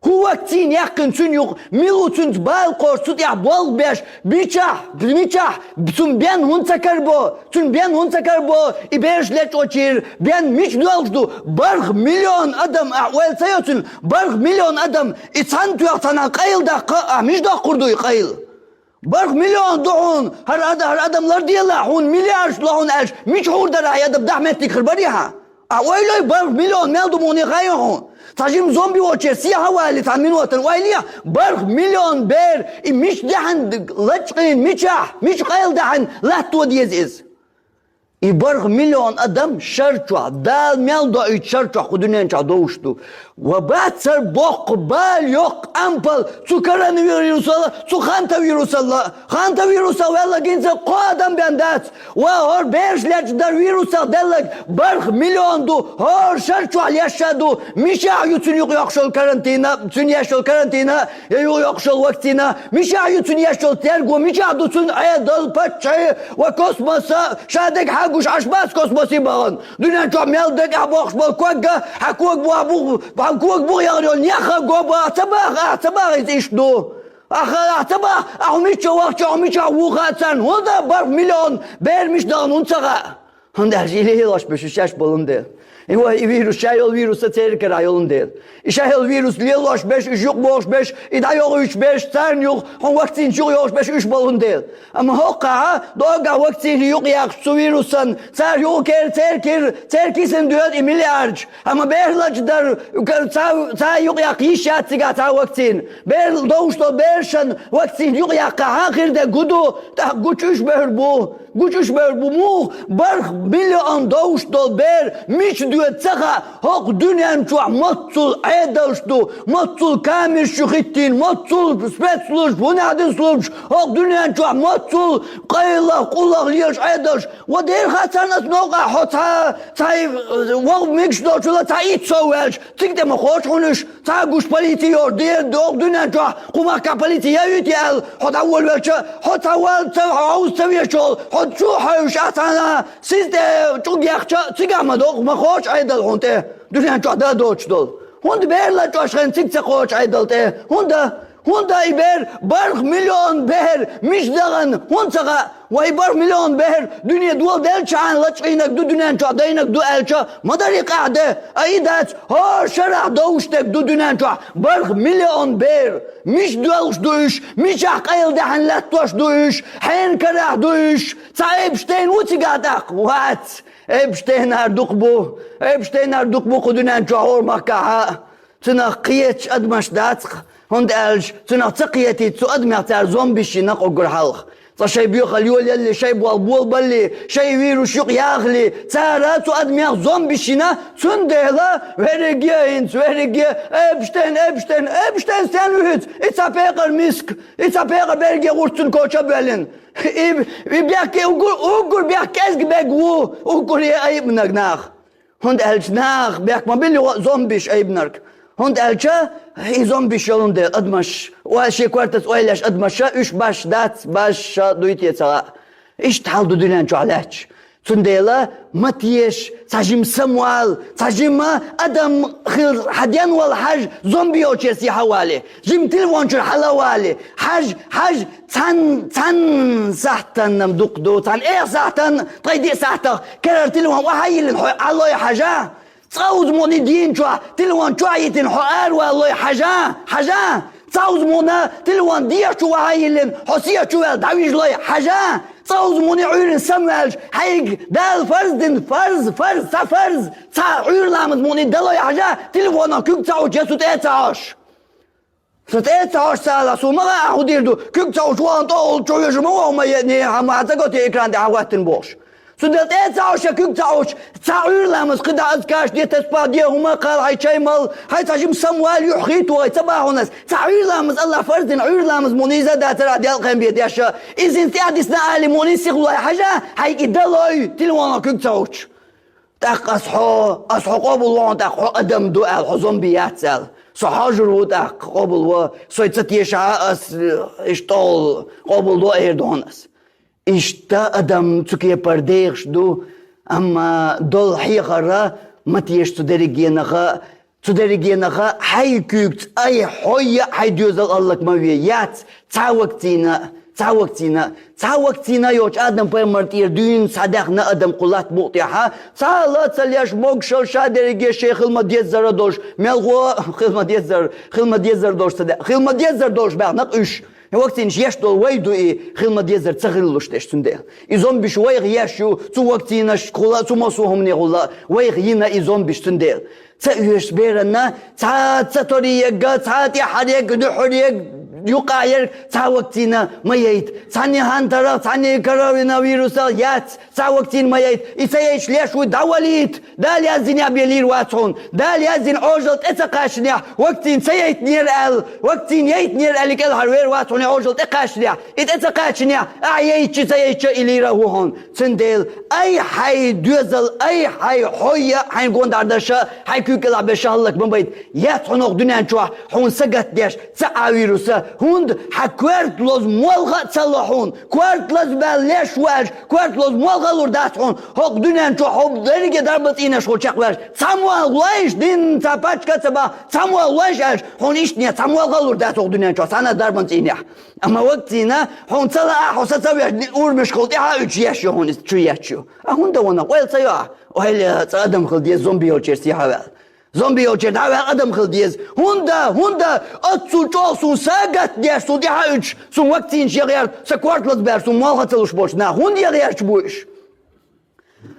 ХӀун вакцина яьккхина цуьнан юкъа, мила ву цуьнца бала кхочуш, цу тӀехь болх беш, мичахь, мичахь, цунна бен хӀунда ца карабо, цунна бен хӀунда ца карабо, и бераш лечкъочуьра бен мича доьлхуш ду, барх миллион адам, ахь ойла ца йо цуьнан, барх миллион адам, и цхьанна тоьхна цхьанна къайладаккха, ахь мича доккхур ду и къайла? БархӀ миллион ду хьуна, хӀара ада-, хӀара адам ларделахь, хьуна миллиардаш лу хьуна аьлча, мича хьур дара хьан адам дахьа меттиг хир барий хьан? Ахьа ойлой, бархӀ миллион мел ду мугӀний хаий хьуна? Цхьа жима зомби волчеран сехьа вале, цхьан минотана ойлехь, бархӀ миллион бер, и мича даьхьна лачкъийна, мичахь, мича къайладаьхьна латто деза иза? И бархӀ миллион адам шар чохь, Дала мел доуьйту шар чохь кху дуьнен чохь довш ду. Ва бацара боккха бала, йоккха ампал, цу коронавирусал, цу хантавирусал, хантавирусал велла гинца кхо адам бен дац. Ва хӀора бераш лечкъадар вирусал деллаг бархӀ миллион ду, хӀора шар чохь леш а ду, мичахь ю цуьнан юкъа йоккхуш йолу карантина, цуьнан еш йолу карантина, я юкъа йоккхуш йолу вакцина, мичахь ю цуьнан еш йолу терго, мичахь ду цуьнан Ӏедал, паччахье ва космоса, ша дерг хьагуш Ӏаш бац космосе бахана. Дуьнен чохь мел дерг ахь бохуш болу ког а, хьан ког бу, хьан бу, хьан ког бу яхар йолу нех а го бу, ахь ца баха, ахь ца баха иза иштта ду. Ахь, ахь ца баха, ахь хьо мичча вахча, хьо мичахь вуха а царна, хӀунда бархӀ миллион бер мича дахана хӀунда ца хаьа? ХӀунда аьлча и лелош берш уьш шаьш болун дела. И вай, и вирус, ша йолу вирус а церан карахь йолун дела. И ша йолу вирус лелош берш, уьш юкъа бохуш берш, и дӀайохуьйтуш берш, царна юкъа, хьуна вакцинаш юкъа йохуш берш уьш болун дела. Амма хӀокхахь, догахь вакцина юкъа яьккхича цу вирусан, цара юкъа кер-, церан кир-, церан кисана доьду и миллиардаш. Амма бер лачкъадар, ца, ца юкъа яккха йиш яц цигахь цхьа вакцина. Бер довш долу берашан вакцина юкъа яккхахь хир дерг хӀун ду, тӀаккха гучуьш бер бу. Гучуьш бер бу муха, бархӀ миллион довш долу бер мича доьду ца хаьа, хӀокху дуьнен чохь моццул Ӏедалш ду, моццул камераш ю хӀиттийна, моццул спецслужбаш, хӀун аьлла службаш, хӀокху дуьнен чохь моццул къайлаха, къуллаха лелаш Ӏедалш. Ва дера хаьа царна аса новкъахь хьо цхьа, цхьа, э, вогӀу мегаш долчула цхьа итт сов ваьлча, цига тӀе ма кхочу хьуна уьш. Цхьа гуш полици йора, де, догӀу дуьнен чохь, кху махкахь полици яйуьйту аьлла, хьо дӀаволавелча, хьо цхьа вал ца, хьо хьовса ца везачул, хьо чу хьевшаш а цхьана, сиз тӀе чӀуг яхча, цигахь ма догӀу, ма кхочу Ӏедал хьуна тӀе, дуьнен чохь дан доцуш долу. ХӀунда бер лачкъош хен цига ца кхочу Ӏедал тӀе? ХӀунда? ХӀунда и бер, бархӀ миллион бер, мича дахана, хӀунда ца хаьа? Вай бархӀ миллион бер дуьне доладелчахьана лачкъийнарг ду, дуьнен чохь дайнарг ду аьлча, ма дарий къаьхьа де, а и дац, хӀора шарахь довш дерг ду дуьнен чохь бархӀ миллион бер. Мича доьлхуш ду уьш, мичахь къайладаьхьна латтош ду уьш, хьенан карахь ду уьш, цхьа Эпштейн ву цигахь тӀаккха? Вац! Эпштейнара дукха бу, Эпштейнара дукха бу кху дуьнен чохь хӀора махкахь а. Цунах кхеташ адамаш дац-кх, хӀунда аьлча цунах ца кхетийта цу адамех цара зомбиш йина кху уггар хьалха. Цкъа шайн боьхалла йолаялли, шайн болх болабалли, шайн вирус юкъа яхали, цара цу адамех зомбиш йина, цундела верриге а хӀинца, верриге а, Эпштейн, Эпштейн, Эпштейн стенна вуьйцу? И цхьа пекъар миска, и цхьа пекъар берриге гӀуртцун коча а боьллина. И, и бехке уггар, уггар бехк кӀезиг бег ву, уггаре айбанаг нах. ХӀунда аьлча наха бехк ма билли гӀо зомбиш айбинарг. ХӀунда аьлча и зомбиш йолун дела адамаш, ой, шен кортаца ойла еш адамаша, уьш баш дац, баш ша дуй те ца хаьа. Иштта хьал ду дуьнен чохь лаьтташ. Цундела ма теша цхьа жима самавала, цхьа жима адам хила хьан денвала хьажа, зомби йолчеран сехьа вале, жима телефон чуьра хьала а вале, хьажа, хьажа, Цхьан, цхьан сахьтанна дукха ду, цхьан эх сахьтанна, ткъе диъ сахьтах керара телефон охьа а йиллина, хьо Ӏалой хьажа? Цкъа уза муни дийна чохь, телефон чохь йитина, хьо араваллой хьажа? Хьажа? Цкъа уза муна телефон дехьа чу охьа а йиллина, хьо сехьа чу ваьлла дӀавижлой хьажа? Цкъа уза муни Ӏуьйранна самаваьлча, хьайга Дала фарз дина, фарз, фарз, цхьа фарз, цхьа Ӏуьйра ламаз муни далой хьажа, телефонах куьг ца Ӏуч, я цу тӀе а ца Ӏуш. Со тӀе а ца Ӏуш ца ала, суна ма хаьа ахь хӀун дийр ду, куьг ца Ӏуч вахана тӀе а чу вижа ма вахана ма еъни, хьан ма хьан ца го те экран тӀе хьан хӀоьттина бохуш. Цундела тӀе а ца Ӏуш, я куьг ца Ӏуч, цхьа Ӏуьйра ламаз кхидӀа, аз каш де, тасбихь де, хӀума кхалла, хьайн чай мала, хьайн цхьа жима самавала юьхь хийтта вахай ца бахьа хьуна ас. Цхьа Ӏуьйра ламаз Аллах фарз дина, Ӏуьйра ламаз муни иза дацара дел кхайна бе деш. Иза инца тӀаьхьа дисна али муни сихлой хьажа, хьайга и далой, телефонах куьг ца Ӏуч. ТӀаккха ас хьо, ас хьо къобал ву хьуна, тӀаккха хьо адам ду аьлла, хьо зомби яц аьлла. Со хьожур ву тӀаккха къобал ву, сой ца тешахь а ас, э, иштта тӀехула къобал до эр ду хьуна ас. Иштта адам цу кепара дехаш ду, амма долу хьехара ма теша цу дерригенах а, цу дерригенаха хьайн куьйгаца ай хьой а, хьайн доьзал аллак ма ве, яц цхьа вакцина, цхьа вакцина, цхьа вакцина йоцуш Адам-пайхамар тӀера дуьйна схьадаьхна адам кху латта букъа тӀехьа, цхьа а ла ца леш, могушалла ша дерриге шайн хила ма-деззара долуш, мел гӀо хила ма-деззара, хила ма-деззара долуш ца даьхна, хила ма-деззара долуш баьхна-кх уьш. Вакцинаш еш долу вай ду и хила ма дезар ца хилалуш деш цундела. И зомбиш вайх еш ю, цу вакцинашкахула, цу массо а хӀуманехула вайх йина и зомбиш цундела. Ца оьшуш беранна, цхьа ца торега, цхьа тӀаьхьарега, дуьхьарега, юкъа ерг, цхьа вакцина ма яйта. Цхьанне хантарах, цхьанне коронавирусах яц, цхьа вакцина ма яйта. И ца яйча леш вуй, дӀавалийта. Дала яздинехь бен лийр вац хьуна. Дала яздина Ӏожалла тӀе ца кхаьчнехь, вакцина ца яйтинера аьлла, вакцина яйтинера аьлла, кӀелхьара вер вац хьуна, Ӏожалла тӀе кхаьчнехь. И тӀе ца кхаьчнехь, ахьа яйча, ца яйча, и лийр а ву хьуна. Цундела, ай хьайн доьзал, ай хьайн хьой а, хьайн гондӀара даш а, хьайн куьйга кӀелахь берш а хӀаллак ма байта. Яц хьуна хӀокху дуьнен чохь хьуна сагатдеш цхьа а вирус а, хӀунда хьан коьрта лоза молха а ца ло хьуна. Коьрта лоза баьлла леш ву аьлча, коьрта лоза молха а лур дац хьуна. ХӀокху дуьнен чохь хьо дерриге дарбан цӀийнаш хьо чекхваьлча, цхьа молха лойша, дин цхьа пачка а ца бахь, цхьа молха лойша аьлча, хьуна иштта цхьа молха а лур дац хӀокху дуьнен чохь, цхьана а дарбан цӀийнехь. Амма вакцина хьуна ца лаахь, хьо са ца веш, урамашкахула тӀаьхьа а уьдуш еш ю хьуна, иза чу еш ю. А хӀунда ванах, ойла ца йо ахь? Ойла, цкъа адам хила деза зомби йолчеран сиха ваьлла. Зомби йолчеран дӀа а ваьлла адам хила деза. ХӀунда, хӀунда оццул чӀогӀа суна сагатдеш, суна тӀаьхьа уьдуш, суна вакцинаш ян гӀерта, сан коьрта лоза баьлла, суна молха ца луш болчу наха хӀунда ян гӀерташ бу уьш?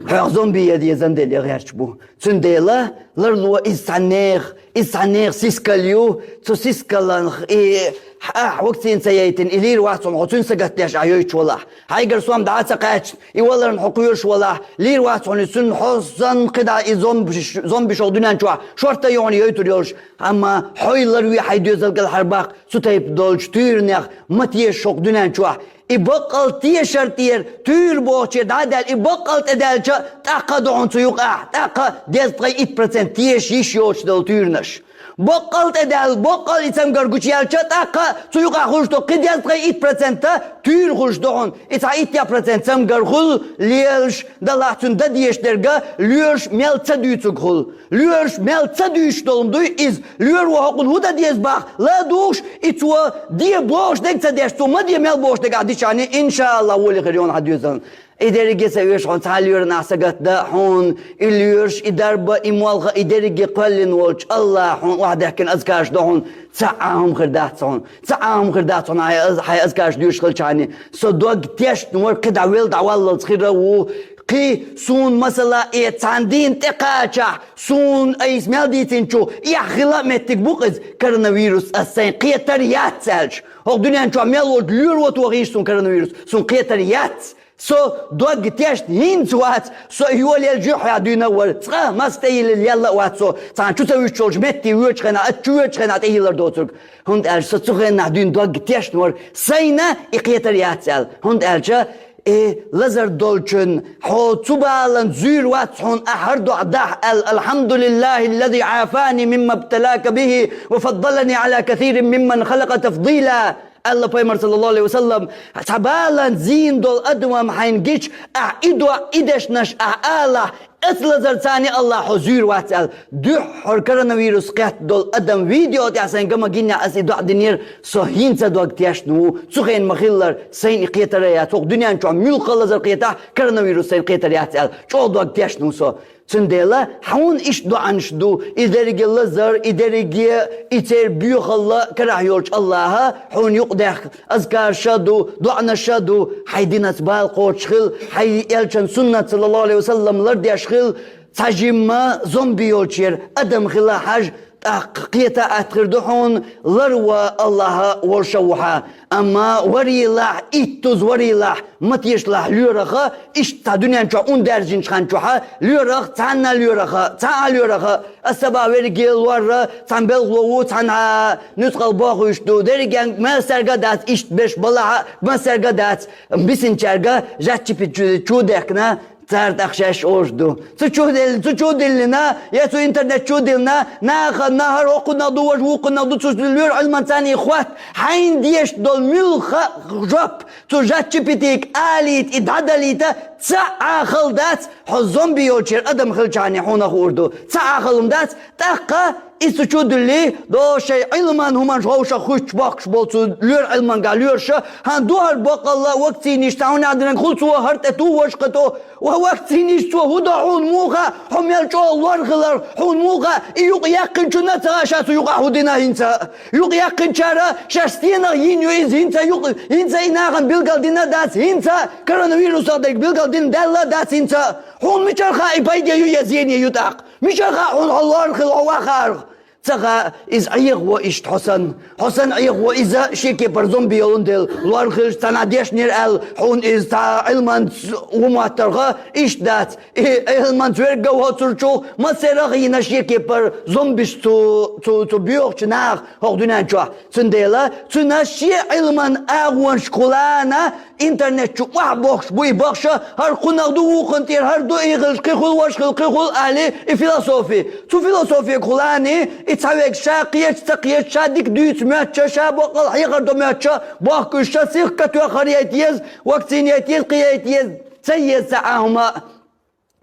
Хьох зомби ян дезан дела ян гӀерташ бу. Цундела ларло иза цхьаннех, иза цхьаннех сискал ю, цу сискалах и ахь вакцина ца яйтина, и лийр вац хьуна хьо цуьнан сагатдеш ахь йойтуш валахь. Хьайгара сом дӀа а ца кхаьчна, и валарна хьо кхоьруш валахь, лийр вац хьуна и цуьнан хьо санна кхидӀа и зомбиш, зомбиш хӀокху дуьнен чохь шорта а ю хьуна йойтур йолуш, амма хьой ларве хьайн доьзал кӀелхьарбаккха цу тайпа долчу туьйранех ма теша хӀокху дуьнен чохь. И баккъал тешар тӀера, туьйра бохучеран дӀа а даьлла, и баккъал тӀедаьлча, тӀаккха а ду хьуна цу юкъахь, тӀаккха дезткъе итт процент теша йиш йоцуш долу туьйранаш. Баккъал тӀедаьлла, баккъал и цамгар гучуяьлча, тӀаккха цу юкъахь хуьлуш ду кхин дезткъе итт процент туьйра хуьлуш ду хьуна. И цхьа итт процент цамгар хуьлу лелаш, далахь цуьнан дан дезаш дерг а лоьраша мел ца дуьйцург хуьлу. Лоьраша мел ца дуьйцуш долу ма дуй иза. Лоьро хӀокхунна хӀун дан деза боху, ладугӀуш, и цо де бохуш дерг ца деш, цо ма де мел бохуш дерг ахь дичахьана, иншааллахь, воли хир йолу хьан доьзална. И дерриге а ца оьшу хьуна цхьа лоьрана ахь сагатдан хьуна, и лоьраш, и дарба, и молха, и дерриге кхоьллина волчу АллахӀа хьуна охьадехкина азкараш ду хьуна, цхьа а хӀума хир дац хьуна, цхьа а хӀума хир дац хьуна, хьайн аз-, хьайн азкараш доьшуш хилчахьана. Со дог тешна вара, кхидӀа велла дӀаваллалц хир а ву, кхин суна масала э цхьана дийна тӀекхачахь, суна айса мел дийцинчу эхь хила а меттиг бу-кх иза, коронавирус ас сайна кхетар яц аьлча. ХӀокху дуьнен чохь мел волчу лоьро тохийша суна коронавирус, суна кхетар яц. Со дог тешна хӀинца вац, со йолаелла жуьххьехь дуьйна а вара, цкъа мас тӀейиллина лелла а вац со, цхьана чу ца вуьсучу метте воьдучу хенахь, ат чу воьдучу хенахь тӀейиллар доцург. ХӀунда аьлча со цу хенахь дуьйна дог тешна вара, сайна и кхетар яц аьлла. ХӀунда аьлча, э, лазар долчун, хьо цу балан зуьйр вац хьуна ахь хӀара доӀа дахь аьлла, «Алхьамдулиллахиллази Ӏафани мимма бталака бихи ва фаддалани Ӏала касирин мимман халакъа тафдила», аьлла пайхамар, саллаллаху алейхи ва саллам. Цхьа балан зийна долу адам хьайна гича, ахь и доӀа, и дешнаш ахь алахь, аса лазар царна АллахӀа хьо зуьйр вац аьлла. Дуьххьара коронавирус кхетта долу адам видео тӀехь сайн гама гиннехь аса и доӀа динера, со хӀинца дог тешна ву, цу хенахь ма-хиллара, сайна и кхетар а яц, хӀокху дуьнен чохь муьлхха лазар кхетахь, коронавирус сайна кхетар яц аьлла, чӀогӀа дог тешна ву со. Цундела хьуна иштта доӀанаш ду, и дерриге лазар, и дерриге, и церан боьхалла карахь йолчу АллахӀа хьуна юкъадаьхна азкарша ду, доӀанаша ду, хьайн динаца бала кхочуш хила, хьайн элчан суннат, саллаллаху алейхи ва саллам, лардеш хила, цхьа жимма зомби йолчеран адам хила хьажа, тӀаккха кхета атта хир ду хьуна, ларва АллахӀа волуш а ву хьан. Амма варийлахь, иттуза варийлахь, ма тешалахь лоьраха, иштта цхьа дуьнен чохь ун даьржинчу хан чохьа, лоьрах, цхьанна лоьраха, цхьа а лоьраха, аса бан верриге лорра, цхьана белхало ву, цхьана нуьцкъала бохуьйтуш ду, дерриге массаьрга а дац, иштта берш балахьа, массаьрга а дац, бисинчаьрга жаччипи чу, чу дехкина, цара тӀаккха шаьш оьшуш ду. Цу чу дел-, цу чу диллина, я цу интернет чу диллина, нахана хӀара хӀокхунах ду, важа вукхунах ду, цу лоьра Ӏилманца и хӀотта, хьайна дезаш долу муьлхха жоп, цу жаччипитига алийта, и дӀадалийта, цхьа а хала дац, хьо зомби йолчеран адам хилчахьана хьуна хуур ду. Цхьа а хала хӀума дац, тӀаккха Иза чу а дуллий, до шоай Ӏилман хӀуманаш ховшах хуьттуш бохкуш болу цу лоьру Ӏилманга лоьраша, хӀан ду хӀара баккъалла вакцинаш цхьа хӀунда динарг хуьлу цо хӀара тӀе ту, важа кхин тӀе ту, ва вакцинаш цо хӀун до хьуна муха, хьо мел чӀогӀа лор хилар хьуна муха, и юкъа яьккхинчунна ца хаьа ша цу юкъахь хӀун дина хӀинца. Юкъа яьккхинчара шаьш стенах йина ю иза хӀинца, юкъа хӀинца и нахана билгал дина дац, хӀинца коронавирусах дерг билгал дина даьлла дац хӀинца. Хьуна мичара хаьа и пайде ю я зене ю тӀаккха? Мичара хаьа хьуна хьо лор хила хьо вахарах? Ца хаьа, иза Ӏехаво иштта хьо санна. Хьо санна Ӏехаво иза шен кепара зомби йолун дела, лор хилча цхьанхьа дешнера аьлла, хьуна иза цхьа Ӏилманца ву моттаргӀа, иштта дац. И Ӏилманца верг а воцурчул, массерах а йина шен кепара зомбиш цу, цу, цу боьхачу наха хӀокху дуьнен чохь. Цундела цуьнан шен Ӏилман агӀонашкахула а интернет чу охьабохкуш бу и бахша, хӀара кхунах ду вукхунна тӀера, хӀара ду и хилча кхин хуьлу, важа хила кхин хуьлу аьлла и философи. Цу философига хула а и цхьаверг ша кхеча, ца кхеча, ша дика дуьйцу моьттуш, ша баккъал хьехар до моьттуш, бохкуьйтуш, ша сиха катоьххар яйта еза, вакцина яйта еза, кхин яйта еза, ца еза цхьа а хӀума.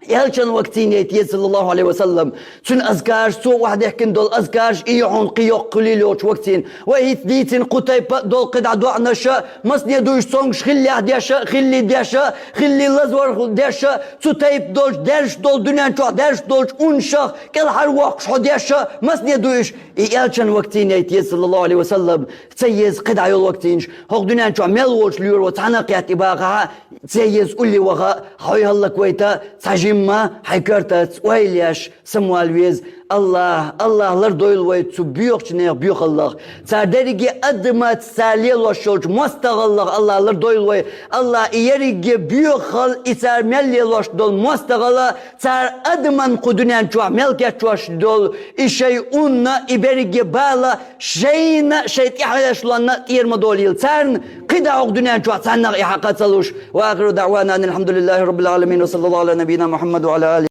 Элчан вакцина яйта еза, саллаллаху Ӏалайхи ва саллам. Цуьнан азкараш, цо охьадехкина долу азкараш, и ю хьуна кхин йоккха хуьлийла йолчу вакцина. Вай хӀинца дийцина кху тайпа долу кхидӀа доӀанаш а, масане ду уьш цомгуш хиллехь деш а, хиллий деш а, хиллий лазорх деш а, цу тайпа долчу даьржаш долу дуьнен чохь даьржаш долчу уннашах кӀелхьарвоккхуш хьо деш а, масане ду уьш. И Элчан вакцина яйта еза, саллаллаху Ӏалайхи ва саллам, ца еза кхидӀа йолу вакцинаш. ХӀокху дуьнен чохь мел волчу лоьро цхьаьна кхетта и баха, ца еза улле ваха, хьой хӀаллаквайта, цхьа жимма хьайн коьртаца ойла еш, самавала веза. АллахӀ, АллахӀ лардойла вай цу боьхачу нехан боьхаллах. Цара дерриге адамаца цара лелош йолчу мостагӀаллах АллахӀ лардойла вай. АллахӀ и ерриге боьхал, и цара мел лелош долу мостагӀала, цара адаман кху дуьнен чохь мел кечдеш долу и шайн унна, и берриге бала шайна, шайн тӀаьхьалашлонна тӀера ма долийла царна, кхидӀа хӀокху дуьнен чохь цхьаннах и хьакха ца луш. Ва ахиру даӀвана анил хьамдулиллахи раббил Ӏаламин, ва саллаллаху Ӏала набийина Мухьаммад ва Ӏала алихи